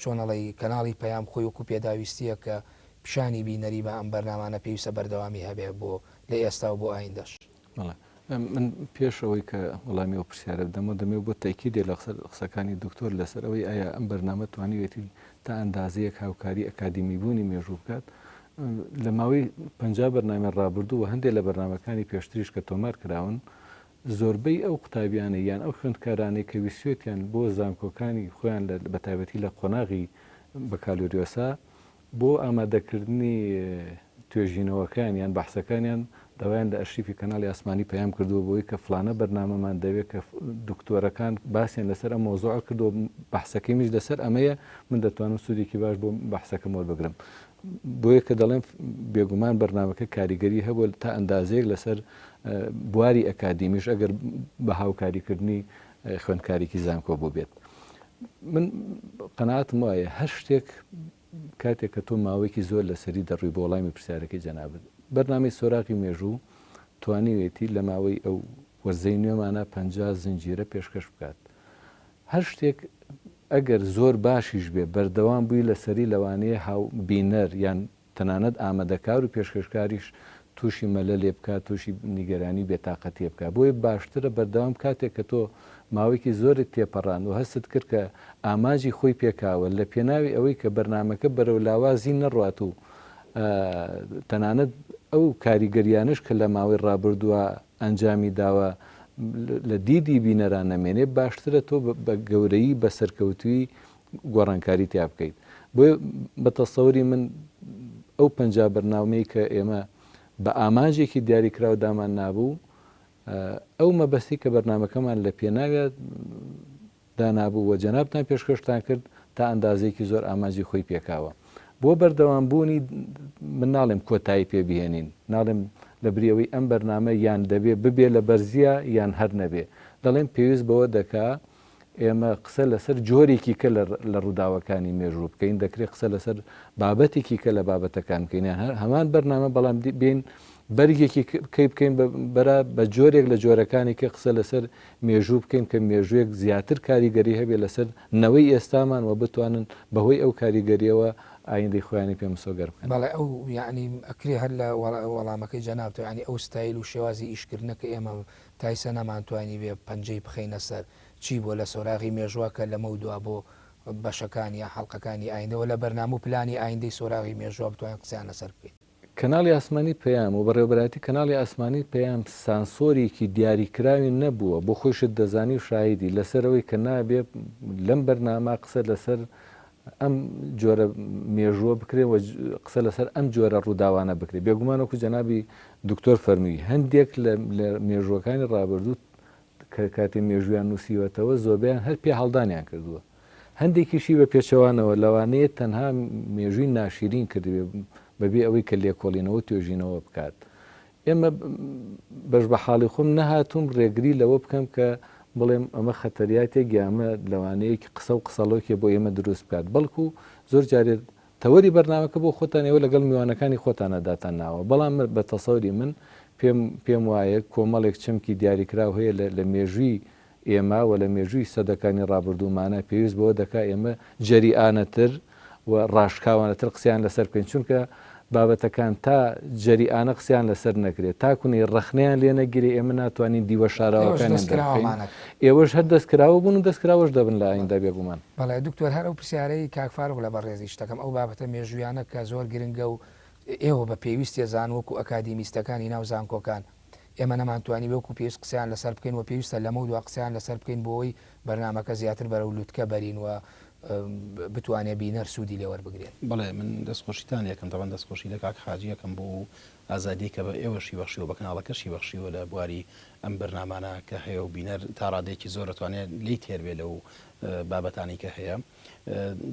چۆن ئەڵێی کەناڵی پەیام خۆی وەکو پێداویستییەک کە پیشانی بینەری بە ئەم بەرنامانە پێویستە بەردەوامی هەبێ بۆ لە ئێستا و بۆ ئایندەش. بەڵێ من پێش ئەوەی کە وەڵامی ئەو پرسیارە بدەمەوە دەمەوێت بۆ تەئکیدێ لە قسەکانی دکتۆر لەسەر ئەوەی ئایا ئەم بەرنامە توانیوێتی تا ئەندازەیەک هاوکاری ئەکادیمی بوونی مێژوو بکات. لە ماوەی 50 بەرنامەی ڕابردوو و هەندێک لە بەرنامەکانی پێشتریش کە تۆمار کراون زۆربەی ئەو قوتابیانەی یان ئەو خوێندکارانەی کە ویستوێتیان بۆ زانکۆکانی خۆیان لە بەتایبەتی لە قۆناغی بەکالۆریۆسا بۆ ئامادەکردنی توێژینەوەکان یان بەحسەکانیان داوایان لە ئەرشیفی کەناڵی ئاسمانی پەیام کردووە بۆی کە فلانە بەرنامەمان دەوێت کە دکتۆرەکان باسیان لەسەر ئەم مەوزوعە کردووە بەحسەکەی منیش لەسەر ئەمەیە من دەتوانم سوودێکی باش بۆ بەحسەکەم وەربگرم بۆیە کە دەڵێم بێگومان بەرنامەکە کاریگەری هەبووە تا ئەندازەیەک لەسەر بواری ئەکادیمیش ئەگەر بە هاوکاریکردنی خوێندکارێکی زانکۆ بووبێت. من قەناعەتم وایە هەر شتێک کاتێک کە تۆ ماوەیەکی زۆر لەسەری دەڕوی بۆ وەڵامی پرسیارەکەی جەنابت بەرنامەی سۆراغی مێژوو توانیوێتی لە ماوەی ئەو وەرزەی نوێمانە 50 زنجیرە پێشکەش بکات هەر شتێک ئەگەر زۆر باشیش بێ بەردەوام بووی لەسەری لەوانەیە هاو بینەر یان تەنانەت ئامادەکار و پێشکەشکاریش تووشی مەلەلێ بکات، تووشی نیگەرانی و بێتاقەتیێ بکات. بۆیە باشترە بەردەوام کاتێک کە تۆ ماوەیەکی زۆرت تێپەڕاند و هەستت کرد کە ئامانجی خۆی پێکاوە لە پێناوی ئەوەی کە بەرنامەکە بەرەو لاوازی نەڕوات و تەنانەت ئەو کاریگەریانەش کە لە ماوەی ڕابردووە ئەنجامی داوە لە دیدی بینەران نەمێنێ، باشترە تۆ بە گەورەیی بە سەرکەوتوویی گۆڕانکاری تیا بکەیت. بۆیە بە تەسەوری من ئەو 50 بەرنامەی کە ئێمە بە ئامانجێکی دیاریکراو دامان نابوو، ئەو مەبەستی کە بەرنامەکەمان لە پێناویا دانابوو و جەنابتان پێشکەشتان کرد تا ئەندازەیەکی زۆر ئامانجی خۆی پێکاوە. بۆ بەردەوام بوونی من ناڵێم کۆتایی پێ بهێنین، ناڵێم لە بری ئەوەی ئەم بەرنامە یان دەبێ ببێ لە بەرزییە یان هەر نەبێ. دەڵێم پێویست بەوە دەکا ئێمە قسە لەسەر جۆرێکی کە لە ڕووداوەکانی مێژوو بکەین، دەکرێ قسە لەسەر بابەتێکی کە لە بابەتەکان بکەین، یان هەر هەمان بەرنامە بەڵام بێین بەرگێکی کەی بکەین بەرا بە جۆرێک لە جۆرەکانی کە قسە لەسەر مێژوو بکەین کە مێژوویەک زیاتر کاریگەری هەبێ لەسەر نەوەی ئێستامان و بتوانن بەهۆی ئەو کاریگەریەوە ئایندەی خۆیانی پێ مسۆگەر بکەن. بەڵێ ئەو یەعنی ئەکرێ هەر لە وەڵامەکەی جەنابتەوە یەعنی ئەو ستایل و شێوازی ئیشکردنە کە ئێمە تایسە نەمانتوانیبێ پەنجەی بخەینە سەر چی بووە لە سۆراغی مێژووە کە لەمەودوا بۆ بەشەکان یا حەڵقەکانی ئایندە و لە بەرنامە و پلانی ئایندەی سۆراغی مێژووە بتوانین قسەیان لەسەر بکەین. کەناڵی ئاسمانی پەیام و بەڕێوەبەرایەتی کەناڵی ئاسمانی پەیام سانسۆرێکی دیاریکراوی نەبووە، بۆ خۆیشت دەزانی و شاهیدی لەسەر ئەوەی کە نابێ لەم بەرنامە قسە لەسەر ئەم جۆرە مێژووە بکرێ و قسە لەسەر ئەم جۆرە ڕووداوانە بکرێ. بێگومان وەکو جەنابی دکتۆر فەرمووی هەندێک لە مێژووەکانی ڕابردوو کە کاتێ مێژوویان نووسیوەتەوە زۆربەیان هەر پێ هەڵدانیان کردووە. هەندێکیشی بە پێچەوانەوە لەوانەیە تەنها مێژووی ناشیرین کردبێ بەبێ ئەوەی کە لێکۆڵینەوە و توێژینەوە بکات. ئێمە بەش بە حاڵی خۆم نەهاتووم ڕێگری لەوە بکەم کە بڵێم ئەمە خەتەریاتێک یا ئەمە لەوانەیەکی قسە و قسەڵۆکێ بۆ ئێمە دروست بکات بەڵکو زۆر جارێ تەوەری بەرنامەکە بۆ خۆتان ئێوە لەگەڵ میوانەکانی خۆتانە داتان ناوە بەڵام بە تەسەوری من پێم پێم وایە کۆمەڵێک چەمکی دیاریکراو هەیە لە مێژووی ئێمە و لە مێژووی سەدەکانی ڕابردوومانە پێویست بەوە دەکا ئێمە جەریئانەتر و ڕاشکاوانەتر قسەیان لەسەر بکەین چونکە بابەتەکان تا جەریئانە قسەیان لەسەر نەکرێت تا کونەی ڕەخنەیان لێ نەگیرێ ئێمە ناتوانین دیوە ئێوەش شاراوەکانیان دەست دەربخەین کراوەمانەکەن. ئێوەش هەر دەست کراوە بوون و دەست کراوەش دەبن لە ئایندە بێگومان. بەڵێ دکتۆر هەر ئەو پرسیارەی کاک فاروق لە بەڕێزیش دەکەم ئەو بابەتە مێژوویانە کە زۆر گرنگە و ئێوە بە پێویستی زان وەکو ئەکادیمیستەکانی ناو زانکۆکان ئێمە نەمانتوانی وەکو پێویست قسەیان لەسەر بکەین و پێویستە لەمەودوا قسەیان لەسەر بکەین بۆ ئەوەی بەرنامەکە زیاتر بەرەو لوتکە بەرین و بتوانێ بینەر سوودی لێ وەربگرێت. بەڵێ من دەستخۆشیتان لێکەم تەبعەن دەستخۆشی لە کاک حاجی ئەکەم بۆ ئەو ئازادیەی کە بە ئێوەشی بەخشیوە بە کەناڵەکەشی بەخشیوە لە بواری ئەم بەرنامانە کە هەیە و بینەر تا ڕادەیەکی زۆر ئەتوانێت لێی تێر بێ لەو بابەتانەی کە هەیە.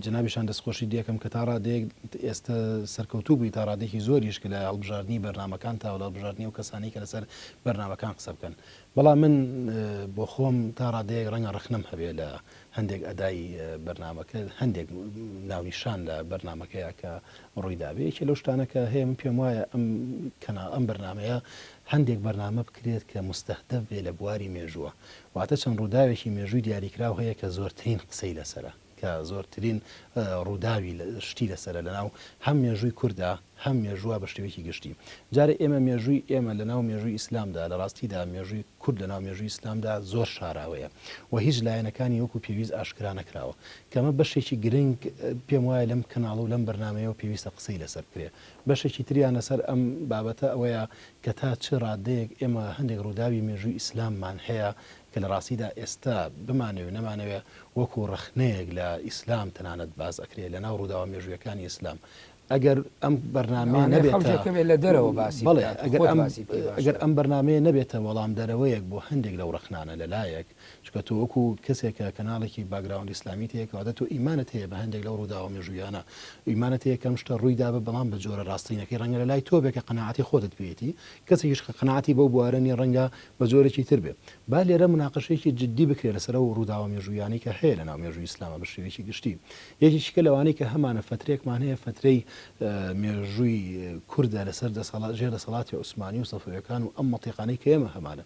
جەنابیشان دەستخۆشی دێکەم کە تا ڕادەیەک ئێستە سەرکەوتوو بووی تا ڕادەیەکی زۆریش کە لە هەڵبژاردنی بەرنامەکان تا لە هەڵبژاردنی ئەو کەسانەی کە لەسەر بەرنامەکان قسە بکەن بەڵام من بۆ خۆم تا ڕادەیەک ڕەنگە ڕەخنەم هەبێ لە هەندێک ئەدای بەرنامەکە هەندێک ناونیشان لە بەرنامەکەیە کە ڕووی دابێ یەکێ لەو شتانە کە هەیە من پێم وایە ئەم کەنا ئەم بەرنامەیە هەندێک بەرنامە بکرێت کە مستهدف بێ لە بواری مێژووە واتە چەند ڕووداوێکی مێژووی دیاریکراو هەیە کە زۆرترین قسەی لەسەرە، کە زۆرترین ڕووداوی شتی لەسەرە لەناو هەم مێژووی کورددا، هەم مێژووە بە شێوەیەکی گشتی. جارێ ئێمە مێژووی ئێمە لە ناو مێژووی ئیسلامدا، لە ڕاستیدا مێژووی کورد لە ناو مێژووی ئیسلامدا زۆر شاراوەیە و هیچ لایەنەکانی وەکو پێویست ئاشکرا نەکراوە. کە ئەمە بەشێکی گرنگ پێم وایە لەم کەناڵ و لەم بەرنامەیەوە پێویستە قسەی لەسەر بکرێ. بەشێکی تریان لەسەر ئەم بابەتە ئەوەیە کە تا چ ڕادەیەک ئێمە هەندێک ڕووداوی مێژووی ئیسلاممان هەیە کە لە ڕاستیدا ئێستا بمانەوێ و نەمانەوێ وەکو ڕەخنەیەک لە ئیسلام تەنانەت باس ئەکرێ لە ناو ڕووداوە مێژوویەکانی ئیسلام ئەگەر ئەم بەرنامەیە لەوانەیە نەبێتە خەڵکێک هەبێت لە دەرەوە باسی بەڵێ بکات و ئەگەر خۆت ئەم باسی بکەی ئەگەر باشترە. ئەم بەرنامەیە نەبێتە وەڵامدەرەوەیەک بۆ هەندێک لەو ڕەخنانە لە لایەک چونکە تۆ وەکو کەسێک کە کەناڵێکی background ئیسلامیت هەیە کەواتە تۆ ئیمانت هەیە بە هەندێک لەو ڕووداوە مێژوویانە ئیمانت هەیە کە ئەم شتە ڕووی دابێ بەڵام بە جۆرە ڕاستینەکەی ڕەنگە لە لای تۆ بێ کە قەناعەتی خۆتت پێیەتی کەسێکیش کە قەناعەتی بەو بوارە نییە ڕەنگە بە جۆرێکی تر بێ. با لێرە موناقەشەیەکی جدی بکرێ لەسەر ئەو ڕووداوە مێژوویانەی کە هەیە لەناو مێژووی ئیسلاما بە شێوەیەکی گشتی. یەکێکی کە لەوانەی کە هەمانە فەترەیەکمان هەیە فەترەی مێژووی کوردە لەسەر دەسەڵات ژێر دەسەڵاتی عوسمانی و سەفەویەکان و ئەم مەنتیقانەی کە ئێمە هەمانە.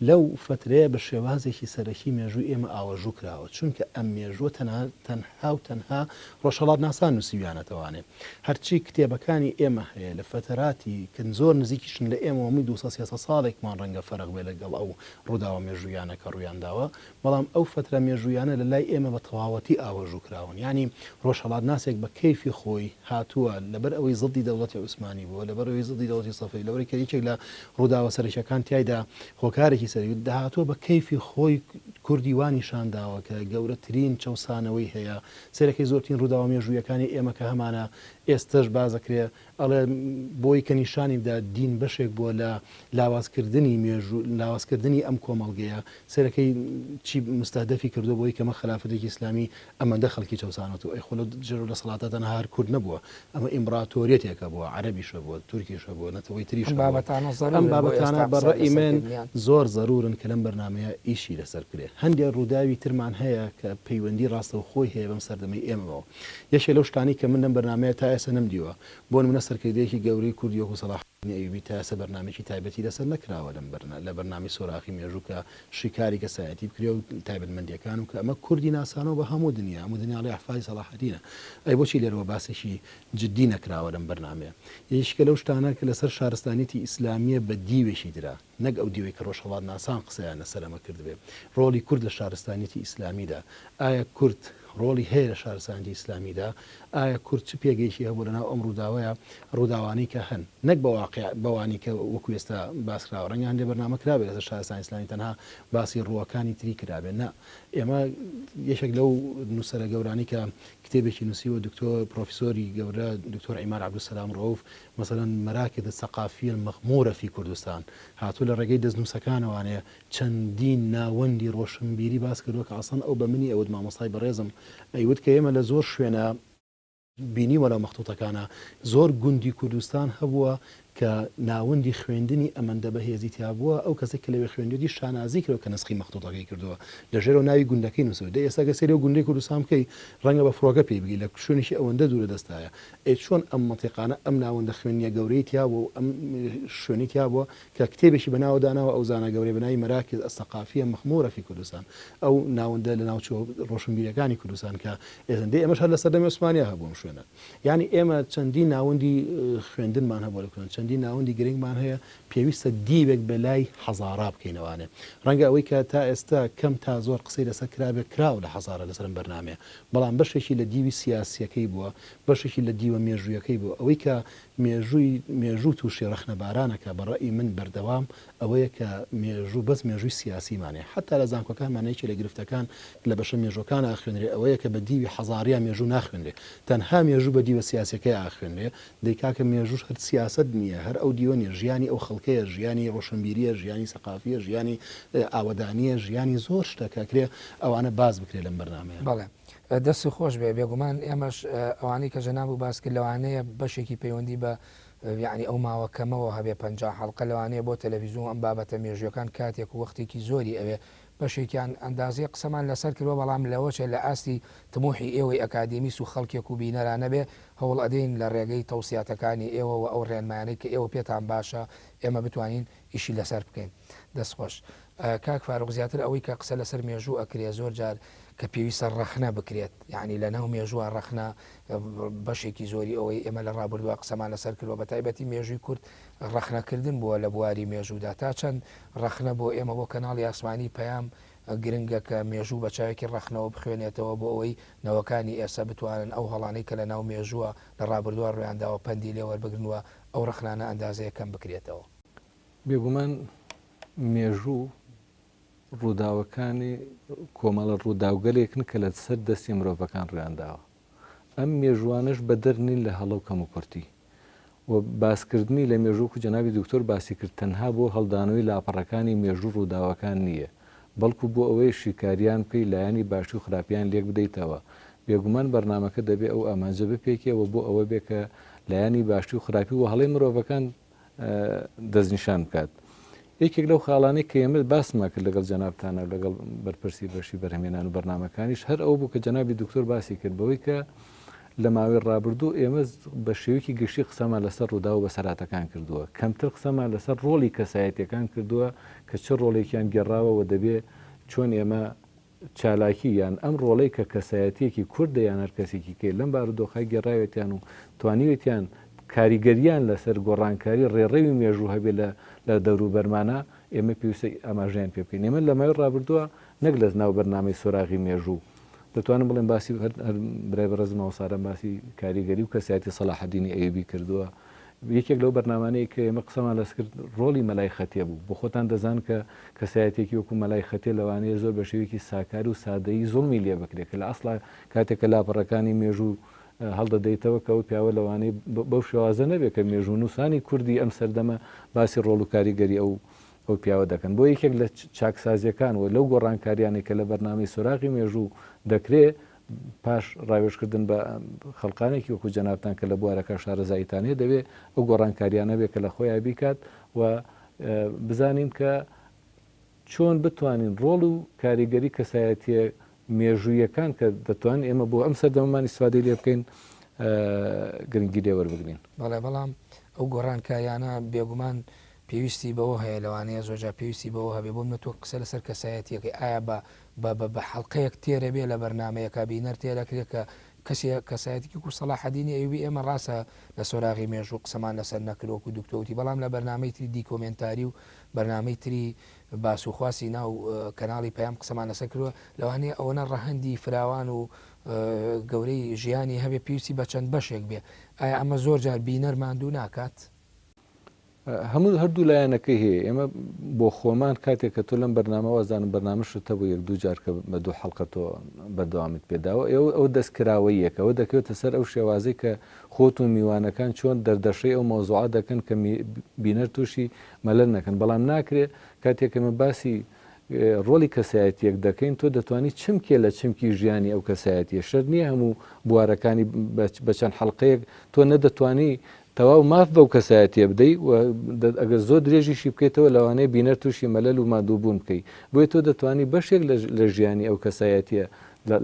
لەو فەترەیە بە شێوازێکی سەرەکی مێژووی ئێمە ئاوەژوو کراوە چونکە ئەم مێژووە تەنها تەنها و تەنها ڕۆژهەڵاتناسان نووسیویانەتەوانێ. هەرچی کتێبەکانی ئێمە هەیە لە فەتەراتی کە زۆر نزیکیشن لە ئێمەوە هەمووی 200 300 ساڵێکمان ڕەنگە فەرق بێ لەگەڵ ئەو ڕووداوە مێژوویانە کە ڕوویان داوە بەڵام ئەو فەترە مێژوویانە لە لای ئێمە بە تەواوەتی ئاوەژوو کراون یانی ڕۆژهەڵاتناسێک بە کەیفی خۆی هاتووە لەبەر ئەوەی زدی دەوڵەتی عوسمانی بووە لەبەر ئەوەی زدی دەوڵەتی سەفەوی لەبەر کە یەکێک لە ڕووداوە سەرەکیەکان تیایدا هۆکارێکی سەرەکی داهاتووە بە کەیفی خۆی کوردی وا نیشان داوە کە گەورەترین چەوسانەوەی هەیە سەیرەکەی زۆرترین ڕووداوە مێژوویەکانی ئێمە کە هەمانە ئێستەش باس دەکرێ ئەڵێ بۆی کە نیشانی بدا دین بەشێک بووە لە لاوازکردنی مێژوو لاوازکردنی ئەم کۆمەڵگەیە سەیرەکەی چی مستهدفی کردووە بۆی کە مە خەلافەتێکی ئیسلامی ئەمەندە خەڵکی چەوسانۆتەوە ئەی خۆ لەو ژێر دەسەڵاتە تەنها هەر کورد نەبووە ئەمە ئیمبراتۆریەتێک هەبووە عەرەبیش هەبووە تورکیش هەبووە نەتەوەی تریش ئەم هەبووە بابەتانە ئەم زەرورن بۆ بابەتانە ئێستا بە قسە ڕەئی لەسەر من کردنیان. زۆر زەرورن کە لەم بەرنامەیە ئیشی لەسەر بکرێ. هەندێ ڕووداوی ترمان هەیە کە پەیوەندی ڕاستەوخۆی هەیە بەم سەردەمەی ئێمەوە. یەکێ لەو شتانەی کە من لەم بەرنامەیە تا ئێستا نەمدیوە، بۆ نموونە سەرکردەیەکی گەورەی کوردی وەکوو سەڵاحەدینی ئەیوبی تا ئێستا بەرنامەیەکی تایبەتی لەسەر نەکراوە لەم لە بەرنامەی سۆراخی مێژوو کە شیکاری کەسایەتی بکرێ و تایبەتمەندییەکان و کە ئەمە کوردی ناسانەوە بە هەموو دنیا، هەموو دنیا ئەڵێ ئەحفادی سەڵاحەدینە. ئەی بۆچی لێرەوە باسێکی جدی نەکراوە لەم بەرنامەیە؟ یەکێکە لەو شتانە کە لەسەر شارستانیەتی ئیسلامییە بە دیوێکی درا. نەک ئەو دیوەی کە ڕۆژهەڵاتناسان قسەیان لەسەر ئەمە کردبێ، ڕۆڵی کورد لە شارستانیەتی ئیسلامیدا، ئایا کورد ڕۆڵی هەیە لە شارستانیەتی ئیسلامیدا؟ ئایا کورد چ پێگەیەکی هەبوو لەناو ئەم ڕووداوەیا، ڕووداوانەی کە هەن، نەک بە واقیع بەوانەی کە وەکو ئێستا باس کراوە، ڕەنگە هەندێ بەرنامە کرابێ لەسەر شارستانی ئیسلامی تەنها باسی ڕووەکانی تری کرابێ، نا ئێمە یەکێک لەو نووسەرە گەورانەی کە کتێبێکی نووسیوە دکتۆر پرۆفیسۆری گەورە دکتۆر عیماد عەبدولسەلام ڕەئوف مەسەلەن مراکز الثقافیە المغمورە فی کوردستان هاتووە لە ڕێگەی دەستنووسەکانەوانێ چەندین ناوەندی ڕۆشنبیری باس کردووە کە ئەسڵەن ئەو بە منی ئەوت مامۆستای بەڕێزم ئەیوت کە ئێمە لە زۆر شوێنا بینیوە لەو مەختوتەکانا زۆر گوندی کوردستان هەبووە کە ناوەندی خوێندنی ئەمەندە بەهێزی تیا بووە ئەو کەسەی کە لەوێ خوێندوێتی شانازی کردوە کە نەسخی مەختوتەکەی کردووە لە ژێرەوە ناوی گوندەکەی نووسیوە دەی ئێستا گەر سەیری ئەو گوندەی کوردستان بکەی ڕەنگە بە فڕۆکە پێی بگەی لە شوێنێکی ئەوەندە دوورە دەستایە ئەی چۆن ئەم مەنتیقانە ئەم ناوەندە خوێندنیە گەورەی تیا بووە و ئەم شوێنەی تیا بووە کە کتێبێکی بە ناوە داناوە ئەو زانا گەورەیە بە ناوی مراکز الثقافیە مخمورە فی کوردستان ئەو ناوەندە لە ناوچە ڕۆشنبیریەکانی کوردستان کە ئێستا دەی ئەمەش هەر لە سەردەمی عوسمانیا هەبوو ئەم شوێنە یانی ئێمە چەندین ناوەندی خوێندنمان هەبووە لە کوردستان چەندین ناوەندی گرنگمان هەیە پێویستە دیوێک بە لای حەزارا بکەینەوانێ ڕەنگە ئەوەی کە تا ئێستا کەم تا زۆر قسەی لەسەر کرابێ کراوە لە حەزارە لەسەر ئەم بەرنامەیە بەڵام بەشێکی لە دیوی سیاسیەکەی بووە بەشێکی لە دیوە مێژوویەکەی بووە ئەوەی کە مێژووی مێژوو تووشی ڕەخنەبارانەکە بە ڕەئی من بەردەوام ئەوەیە کە مێژوو بەس مێژووی سیاسیمان هەیە حەتا لە زانکۆکانمان یەکێ لە گرفتەکان لە بەشە مێژووەکان ئاخوێنرێ ئەوەیە کە بە دیوی حەزارییا مێژوو ناخوێنرێ تەنها مێژوو بە دیوە سیاسیەکەی ئاخوێنرێ دەی کاکە مێژووش هەر سیاسەت نییە هەر ئەو دیوە نییە ژیانی ئەو خەڵکەیە ژیانی ڕۆشنبیرییە ژیانی سەقافییە ژیانی ئاوەدانییە ژیانی زۆر شتە کە ئەکرێ ئەوانە باس بکرێ لەم بەرنامەیە. بەڵێ دەستت خۆش بێ بێگومان ئێمەش ئەوانەی کە جەنابت باس کرد لەوانەیە بەشێکی پەیوەندی بە یەعنی ئەو ماوە کەمەوە هەبێ 50 حەڵقە لەوانەیە بۆ تەلەڤیزیۆن ئەم بابەتە مێژوویەکان کاتێک و وەختێکی زۆری ئەوێ بەشێکیان ئەندازەی قسەمان لەسەر کردوە بەڵام لەوەچێ لە ئاستی تموحی ئێوەی ئەکادیمیست و خەڵکێک و بینەرا نەبێ هەوڵ ئەدەین لە ڕێگەی تەوسیاتەکانی ئێوە وە ئەو ڕێنمایانەی کە ئێوە پێتان باشە ئێمە بتوانین. ئیشی لەسەر بکەین. دەست خۆش. کاک فاروق زیاتر ئەوەی کە قسە لەسەر مێژوو ئەکرێ زۆر جار کە پێویستە ڕەخنە بکرێت یانی لە ناو مێژووە ڕەخنە بەشێکی زۆری ئەوەی ئێمە لە ڕابردووە قسەمان لەسەر کردوە بە تایبەتی مێژووی کورد ڕەخنەکردن بووە لە بواری مێژوودا تا چەند ڕەخنە بۆ ئێمە بۆ کەناڵی ئاسمانی پەیام گرنگە کە مێژوو بە چاوێکی ڕەخنەوە بخوێنێتەوە بۆ ئەوەی نەوەکانی ئێستا بتوانن ئەو هەڵانەی کە لە ناو مێژووە لە ڕابردووە ڕوویانداوە پەندی لێ وەربگرن و ئەو ڕەخنانە ئەندازەیەک کەم بکرێتەوە. بێگومان مێژوو ڕووداوەکانی کۆمەڵە ڕووداوگەلێکن کە لە سەر دەستی مرۆڤەکان ڕوویانداوە. ئەم مێژووانەش بەدەر نین لە هەڵە و کەموکورتی. و باسکردنی لە مێژوو وەکو جەنابی دکتۆر باسی کرد تەنها بۆ هەڵدانەوەی لاپەڕەکانی مێژوو ڕووداوەکان نییە بەڵکو بۆ ئەوەیە شیکاریان بکەی لایەنی باشی و خراپیان لێک بدەیتەوە بێگومان بەرنامەکە دەبێ ئەو ئامانجە بپێکێ و بۆ ئەوە بێ کە لایەنی باشی و خراپی و هەڵەی مرۆڤەکان دەستنیشان بکات. یەکێک لەو خاڵانەی کە ئێمە باسمان کرد لەگەڵ جەنابتانە و لەگەڵ بەرپرسی بەشی بەرهەمێنان و بەرنامەکانیش هەر ئەو بوو کە جەنابی دکتۆر باسی کرد بەوەی کە لە ماوەی ڕابردوو ئێمە بە شێوەیەکی گشتی قسەمان لەسەر ڕووداو و بەسەرهاتەکان کردووە، کەمتر قسەمان لەسەر ڕۆڵی کەسایەتییەکان کردووە کە چ ڕۆڵێکیان گێڕاوە و دەبێ چۆن ئێمە چالاکی یان ئەم ڕۆڵەی کە کەسایەتییەکی کوردە یان هەر کەسێکی کەی لەم بارودۆخە گێڕاوێتیان و توانیوێتیان کاریگەرییان لەسەر گۆڕانکاری ڕێڕەوی مێژوو هەبێ لە لە دەوروبەرمانا ئێمە پێویستە ئاماژەیان پێ بکەین. ئێمە لە ماوەی ڕابردووە نەک لە ناو بەرنامەی سۆراغی مێژوو دەتوانم بڵێم باسی هەر هەر برای بەڕێزم مامۆستا ئارام باسی کاریگەری و کەسایەتی سەلاحەدینی ئەیوبی کردووە. یەکێک لەو بەرنامانەی کە ئێمە قسەمان لەس کرد ڕۆڵی مەلای خەتێ بوو. بۆ خۆتان دەزان کە کەسایەتیەکی وەکو مەلای خەتێ لەوانەیە زۆر بە شێوەیەکی ساکار و سادەیی زوڵمی لێ بکرێ کە لە ئەسڵا کاتێک کە لاپەڕەکانی مێژوو هەڵدەدەیتەوە کە ئەو پیاوە لەوانەیە بەو شێوازە نەبێ کە مێژوونووسانی کوردی ئەم سەردەمە باسی ڕۆڵ و کاریگەری ئەو ئەو پیاوە دەکەن. بۆ یەکێک لە چاکسازیەکان و لەو گۆڕانکاریانەی کە لە بەرنامەی سۆراغی مێژوو دەکرێ پاش ڕاوێژکردن بە خەڵکانێکی وەکو جەنابتان کە لە بوارەکە شارەزاییتان هەیە دەبێ ئەو گۆڕانکاریانە بێ کە لە خۆیا بیکات و بزانین کە چۆن بتوانین ڕۆڵ و کاریگەری کەسایەتیە مێژوویەکان کە دەتوانین ئێمە بۆ ئەم سەردەمەمان ئیسفادەی لێ بکەین گرنگی لێ وەربگرین. بەڵێ بەڵام ئەو گۆڕانکاریانە بێگومان پێویستی بەوە هەیە لەوانەیە زۆرجار پێویستی بەوە هەبێ بۆ منە تۆ قسە لەسەر کەسایەتیەکەی ئایا بە بە بە بە حەڵقەیەک تێرە بێ لە بەرنامەیەکا بینەر تێرەکرێ کە کەسێ کەسایەتیکی وەکو سەڵاحەدینی ئەیوبی ئێمە ڕاستە لە سۆراغی مێژوو قسەمان لەسەر نەکرد وەکو دکتۆر وتی بەڵام لە بەرنامەی تری دیکۆمێنتاری و بەرنامەی تری باس و خواسی ناو کەناڵی پەیام قسەمان لەسەر کردوە لەوانەیە ئەوەنە ڕەهەندی فراوان و گەورەی ژیانی هەبێ پێویستی بە چەند بەشێک بێ ئایا ئەمە زۆر جار بینەر ماندوو ناکات؟ هەموو هەردوو لایەنەکەی هەیە ئێمە بۆ خۆمان کاتێک کە تۆ لەم بەرنامە وازانم بەرنامەشت هەبوو یەک دوو جار کە بە دوو حەڵقە تۆ بەردەوامت پێداوە ئێوە ئەو دەستکراوەیەکە ئەوە دەکەوێتە سەر ئەو شێوازەی کە خۆت و میوانەکان چۆن دەردەشەی ئەو مەوزوعە دەکەن کە بینەر تووشی مەلەل نەکەن بەڵام ناکرێ کاتێک ئێمە باسی ڕۆڵی کەسایەتیەک دەکەین تۆ دەتوانی چمکێ لە چمکی ژیانی ئەو کەسایەتیە شەرت نییە هەموو بوارەکانی بە چەند حەڵقەیەک تۆ نەدەتوانی تەواو ماف بەو کەسایەتیە بدەی و ئەگەر زۆر درێژیشی بکەیتەوە لەوانەیە بینەر تووشی مەلەل و ماندووبوون بکەی بۆیە تۆ دەتوانی بەشێک لە ژیانی ئەو کەسایەتیە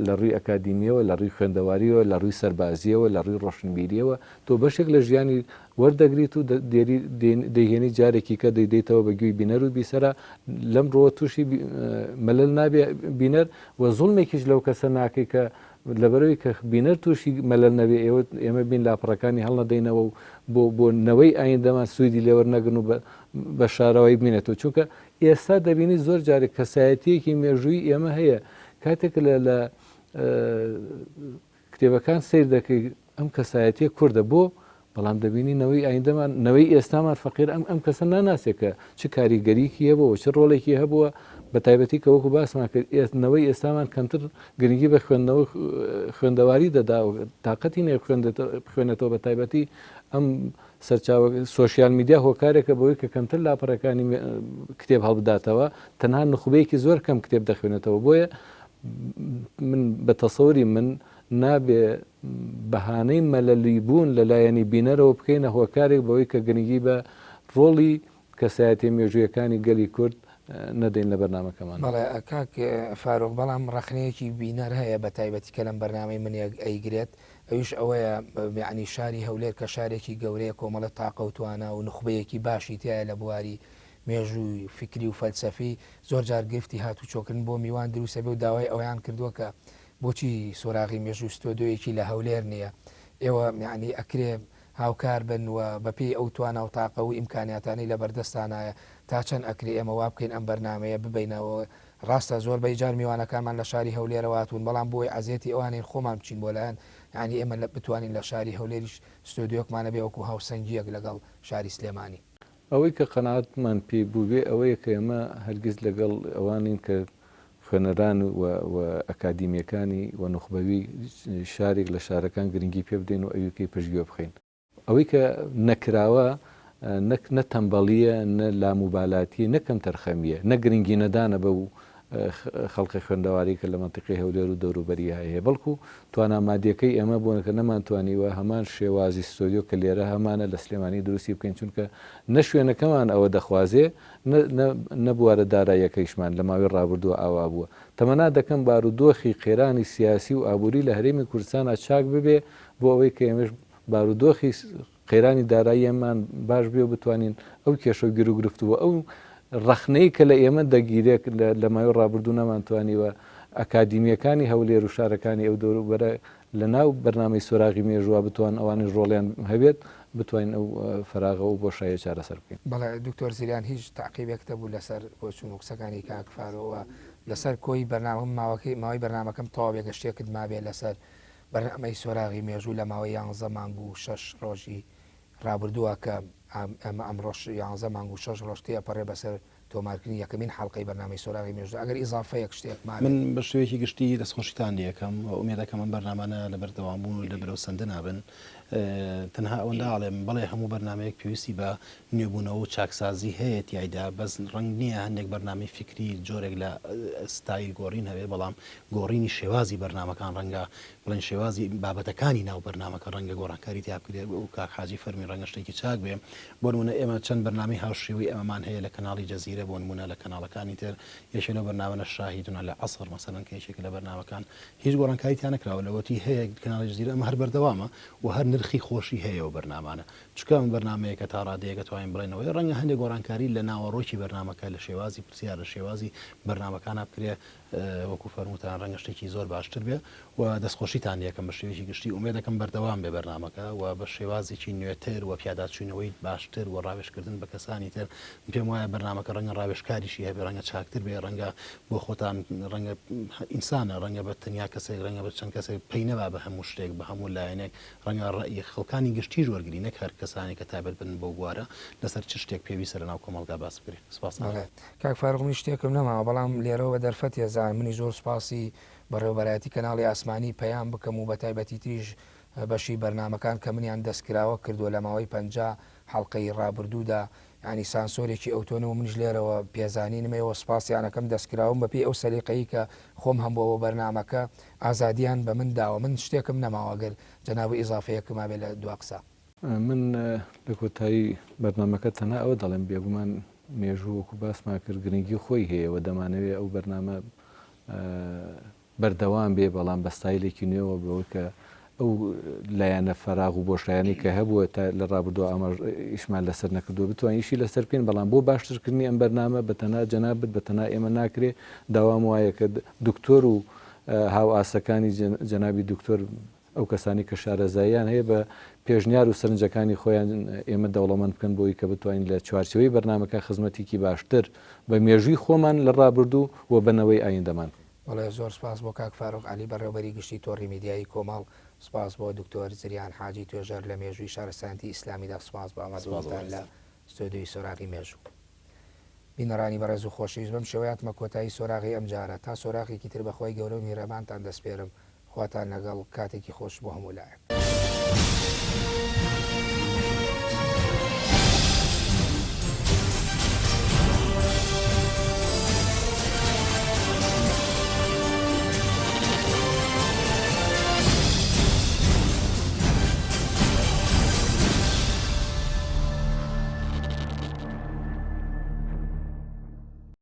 لە ڕووی ئەکادیمیەوە لە ڕووی خوێندەواریەوە لە ڕووی سەربازیەوە لە ڕووی ڕۆشنبیریەوە تۆ بەشێک لە ژیانی وەردەگریت و دەیهێنی جارێکی کە دەیدەیتەوە بە گوێی بینەر و بیسەرا لەم ڕووە تووشی مەلەل نابێ بینەر و زوڵمێکیش لەو کەسە ناکەی کە لەبەرئەوەی کە بینەر تووشی مەلەل نەبێ ئێوە ئێمە بین لاپەڕەکانی هەڵنەدەینەوە و بۆ بۆ نەوەی ئایندەمان سوودی لێوەرنەگرن و بە شاراوەی بمێنێتەوە چونکە ئێستا دەبینی زۆر جارێک کەسایەتیەکی مێژووی ئێمە هەیە کاتێک لە لە کتێبەکان سیر دەکەی ئەم کەسایەتیە کوردە بۆ بەڵام دەبینی نەوەی ئایندەمان نەوەی ئێستامان فەقیر ئەم ئەم کەسە ناناسێ کە چ کاریگەریکی هەبووە و چ ڕۆڵێکی هەبووە بە تایبەتی کە وەکو باسمان کرد ئێست نەوەی ئێستامان کەمتر گرنگی بە خوێندنەوە خوێندەواری دەدا و تاقەتی نیە بخوێنێتەوە بە تایبەتی ئەم سەرچاوە سۆشیال میدیا هۆکارێکە بەوەی کە کەمتر لاپەڕەکانی کتێب هەڵبداتەوە تەنها نخبەیەکی زۆر کەم کتێب دەخوێنێتەوە بۆیە من بە تەسەوری من نابێ بەهانەی مەلەلی بوون لە لایەنی بینەرەوە بکەینە هۆکارێک بەوەی کە گرنگی بە ڕۆڵی کەسایەتیە مێژوویەکانی گەلی کورد نەدەین لە بەرنامەکەمان. بەڵێ کاک فاروق بەڵام ڕەخنەیەکی بینەر هەیە بە تایبەتی کە لەم بەرنامەی من ئەیگرێت ئەویش ئەوەیە یەعنی شاری هەولێر کە شارێکی گەورەیە کۆمەڵێ تاقە و توانا و نوخبەیەکی باشی تیایە لە بواری. مێژووی فیکری و فەلسەفی، زۆر جار گرفتی هاتوچۆکردن بۆ میوان دروست ئەبێ و داوای ئەوەیان کردووە کە بۆچی سۆراغی مێژوو ستۆدیۆیەکی لە هەولێر نییە؟ ئێوە یەعنی ئەکرێ هاوکار بن و بەپێی ئەو توانا و تاقە و ئیمکانیاتانەی لەبەردەستانایە تا چەند ئەکرێ ئێمە وا بکەین ئەم بەرنامەیە ببەینەوە ڕاستە زۆر بەی جار میوانەکانمان لە شاری هەولێرەوە هاتوون بەڵام بۆی عەزێتی ئەوانین خۆمان بچین بۆ لایان یەعنی ئێمە بتوانین لە شاری هەولێریش ستۆدیۆکمان هەبێ وەکو هاوسەنگییەک لەگەڵ شاری سلێمانی. ئەوەی کە قەناعەتمان پێی بووبێ ئەوەیە کە ئێمە هەرگیز لەگەڵ ئەوە نین کە خوێنەران و و ئەکادیمییەکانی و نوخبەوی شارێک لە شارەکان گرنگی پێ بدەین و ئەویکەی پشتگوێ بخەین. ئەوەی کە نەکراوە نەک نە تەمبەڵییە، نە لاموبالاتییە، نە کەمتەرخەمییە، نە گرنگینەدانە بەو خەڵکە خوێندەوارەی کە لە مەنتیقەی هەولێر و دەوروبەری هەیە، بەڵکو توانا مادیەکەی ئێمە بووە کە نەمانتوانیوە هەمان شێوازی ستۆدیۆ کە لێرە هەمانە لە سلێمانی دروستی بکەین، چونکە نە شوێنەکەمان ئەوە دەخوازێ نە بوارە داراییەکەیشمان لە ماوەی ڕابردووە ئاوا بووە. تەمەنا دەکەم بارودۆخی قەیرانی سیاسی و ئابووری لە هەرێمی کوردستانا چاک ببێ بۆ ئەوەی کە ئێمەش بارودۆخی قەیرانی داراییمان باش بێ و بتوانین ئەو کێشە و گیروگرفت و ئەو ڕەخنەی کە لە ئێمە دەگیرێت لە ماوەی ڕابردوو نەمانتوانیوە ئەکادیمییەکانی هەولێر و شارەکانی ئەو دەوروبەرە لە ناو بەرنامەی سۆراغی مێژووە بتوان ئەوانیش ڕۆڵیان هەبێت بتوانین ئەو فەراغە و بۆشاییە چارەسەر بکەین. بەڵێ دکتۆر زیلان هیچ تەعقیبێکت هەبوو لەسەر بۆچوون و قسەکانی کاک فارۆ و لەسەر کۆی بەرنامە ماوەکەی ماوەی بەرنامەکەم تەواو بێ گەر شتێکت مابێ لەسەر بەرنامەی سۆراغی مێژوو لە ماوەی یانزە مانگ و شەش ڕۆژی ڕابردووە کە ئەمە ئەمڕۆش یانزە مانگ و شەش ڕۆژ تێئەپەڕێ بەسەر تۆمارکردنی یەکەمین حەڵقەی بەرنامەی سۆراغی مێژوو ئەگەر ئیزافەیەک شتێک مابێت. من بە شێوەیەکی گشتی دەستخۆشیتان لێ ئەکەم و ئومێد ئەکەم ئەم بەرنامانە لە بەردەوامبوون و لە برەوسەندنا بن. تەنها ئەوەندە ئەڵێم بەڵێ هەموو بەرنامەیەک پێویستی بە نوێبوونەوە و چاکسازی هەیە تیایدا، بەس ڕەنگ نییە هەندێک بەرنامەی فیکری جۆرێک لە ستایل گۆڕین هەبێ، بەڵام گۆڕینی شێوازی بەرنامەکان ڕەنگە بڵێین شێوازی بابەتەکانی ناو بەرنامەکە ڕەنگە گۆڕانکاری تیا بکرێت و کاک حاجی فەرمی ڕەنگە شتێکی چاک بێ. بۆ نموونە ئێمە چەند بەرنامەی هاوشێوەی ئەمەمان هەیە لە کەناڵی جەزیرە بۆ نموونە لە کەناڵەکانی تر یەکێ لەو بەرنامانە شاهیدون علی العصر مەسەلەن کە یەکێکە لە بەرنامەکان هیچ گۆڕانکاری تیا نەکراوە لەوەتی هەیە کەناڵی جەزیرە ئەمە هەر بەردەوامە و هەر نرخی خۆشی هەیە ئەو بەرنامانە چونکە ئەمە بەرنامەیەکە تا ڕادەیەک ئەتوانین بڵێین ئەوەیە ڕەنگە هەندێک گۆڕانکاری لە ناوەڕۆکی بەرنامەکە لە شێوازی پرسیار لە شێوازی بەرنامەکانا بکرێ وەکو فەرمووتان ڕەنگە شتێکی زۆر باشتر بێ و دەستخۆشیتان لێکەم بە شێوەیەکی گشتی ئومێدەکەم بەردەوام بێ بەرنامەکە و بە شێوازێکی نوێتر و پیاداچوونەوەی باشتر و ڕاوێژکردن بە کەسانی تر من پێم وایە بەرنامەکە ڕەنگە ڕاوێژکاریشی هەبێ ڕەنگە چاکتر بێ ڕەنگە بۆ خۆتان ڕەنگە ئینسانە ڕەنگە بە تەنیا کەسێک ڕەنگە بە چەند کەسێک پەی نەبا بە هەموو شتێک بە هەموو لایەنێک ڕەنگە ڕەئی خەڵکانی گشتیش وەرگری نەک هەر کەسانێک کە تایبەت بن بەو بوارە لەسەر چ شتێک پێویستە لەناو کۆمەڵگا باس بکرێ. سپاستان بەڵێ کاک فاروق منیش شتێکم نەماوە بەڵام لێرەوە بە دەرفەتێ زان منیش زۆر سوپاسی بەڕێوەبەرایەتی کەناڵی ئاسمانی پەیام بکەم و بەتایبەتیتریش بەشی بەرنامەکان کە منیان دەستکراوە کردووە لە ماوەی 50 حەڵقەی ڕابردوودا یانی سانسۆرێکی ئەوتۆ نەبوو منیش لێرەوە پێزانینم ئێوە سوپاسیان ئەکەم دەستکراوم بەپێی ئەو سەلیقەی کە خۆم هەمبووە بۆ بەرنامەکە ئازادیان بە من داوە من شتێکم نەماوە گەر جەنابو ئیزافەیەکم مابێ لە دوا قسە. من لە کۆتایی بەرنامەکە تەنها ئەوە دەڵێم بێگومان مێژوو وەکو باسمان کرد گرنگی خۆی هەیە و دەمانەوێ ئەو بەرنامە بەردەوام بێ، بەڵام بە ستایلێکی نوێوە بەوەی کە ئەو لایەنە فەراغ و بۆشایانەی کە هەبووە تا لە ڕابردووە ئاماژ ئیشمان لەسەر نەکردووە بتوانین ئیشی لەسەر بکەین، بەڵام بۆ باشترکردنی ئەم بەرنامە بە تەنها جەنابت بە تەنها ئێمە ناکرێ، داوام وایە کە دکتۆر و هاوئاستەکانی جەنابی دکتۆر ئەو کەسانەی کە شارەزاییان هەیە بە پێشنیار و سەرنجەکانی خۆیان ئێمە دەوڵەمەند بکەن بۆی کە بتوانین لە چوارچێوەی بەرنامەکە خزمەتێکی باشتر بە مێژووی خۆمان لە ڕابردوو و بە نەوەی ئایندەمان بکەین. بەڵێ زۆر سوپاس بۆ کاک فاروق عەلی بەڕێوەبەری گشتی تۆڕی میدیایی کۆمەڵ، سوپاس بۆ دکتۆر زریان حاجی توێژەر لە مێژووی شارستانیەتی ئیسلامیدا سوپاس بۆ ئامادەبوونتان لە ستۆدیۆی سۆراغی مێژوو. بینەرانی بەڕێز و خۆشەویست بەم شێوەیە هاتمە کۆتایی سۆراغی ئەمجارە، تا سۆراغێکی تر بە خوای گەورە و میهرەبانتان دەسپێرم خواتان لەگەڵ، کاتێکی خۆش بۆ هەموو لایەک.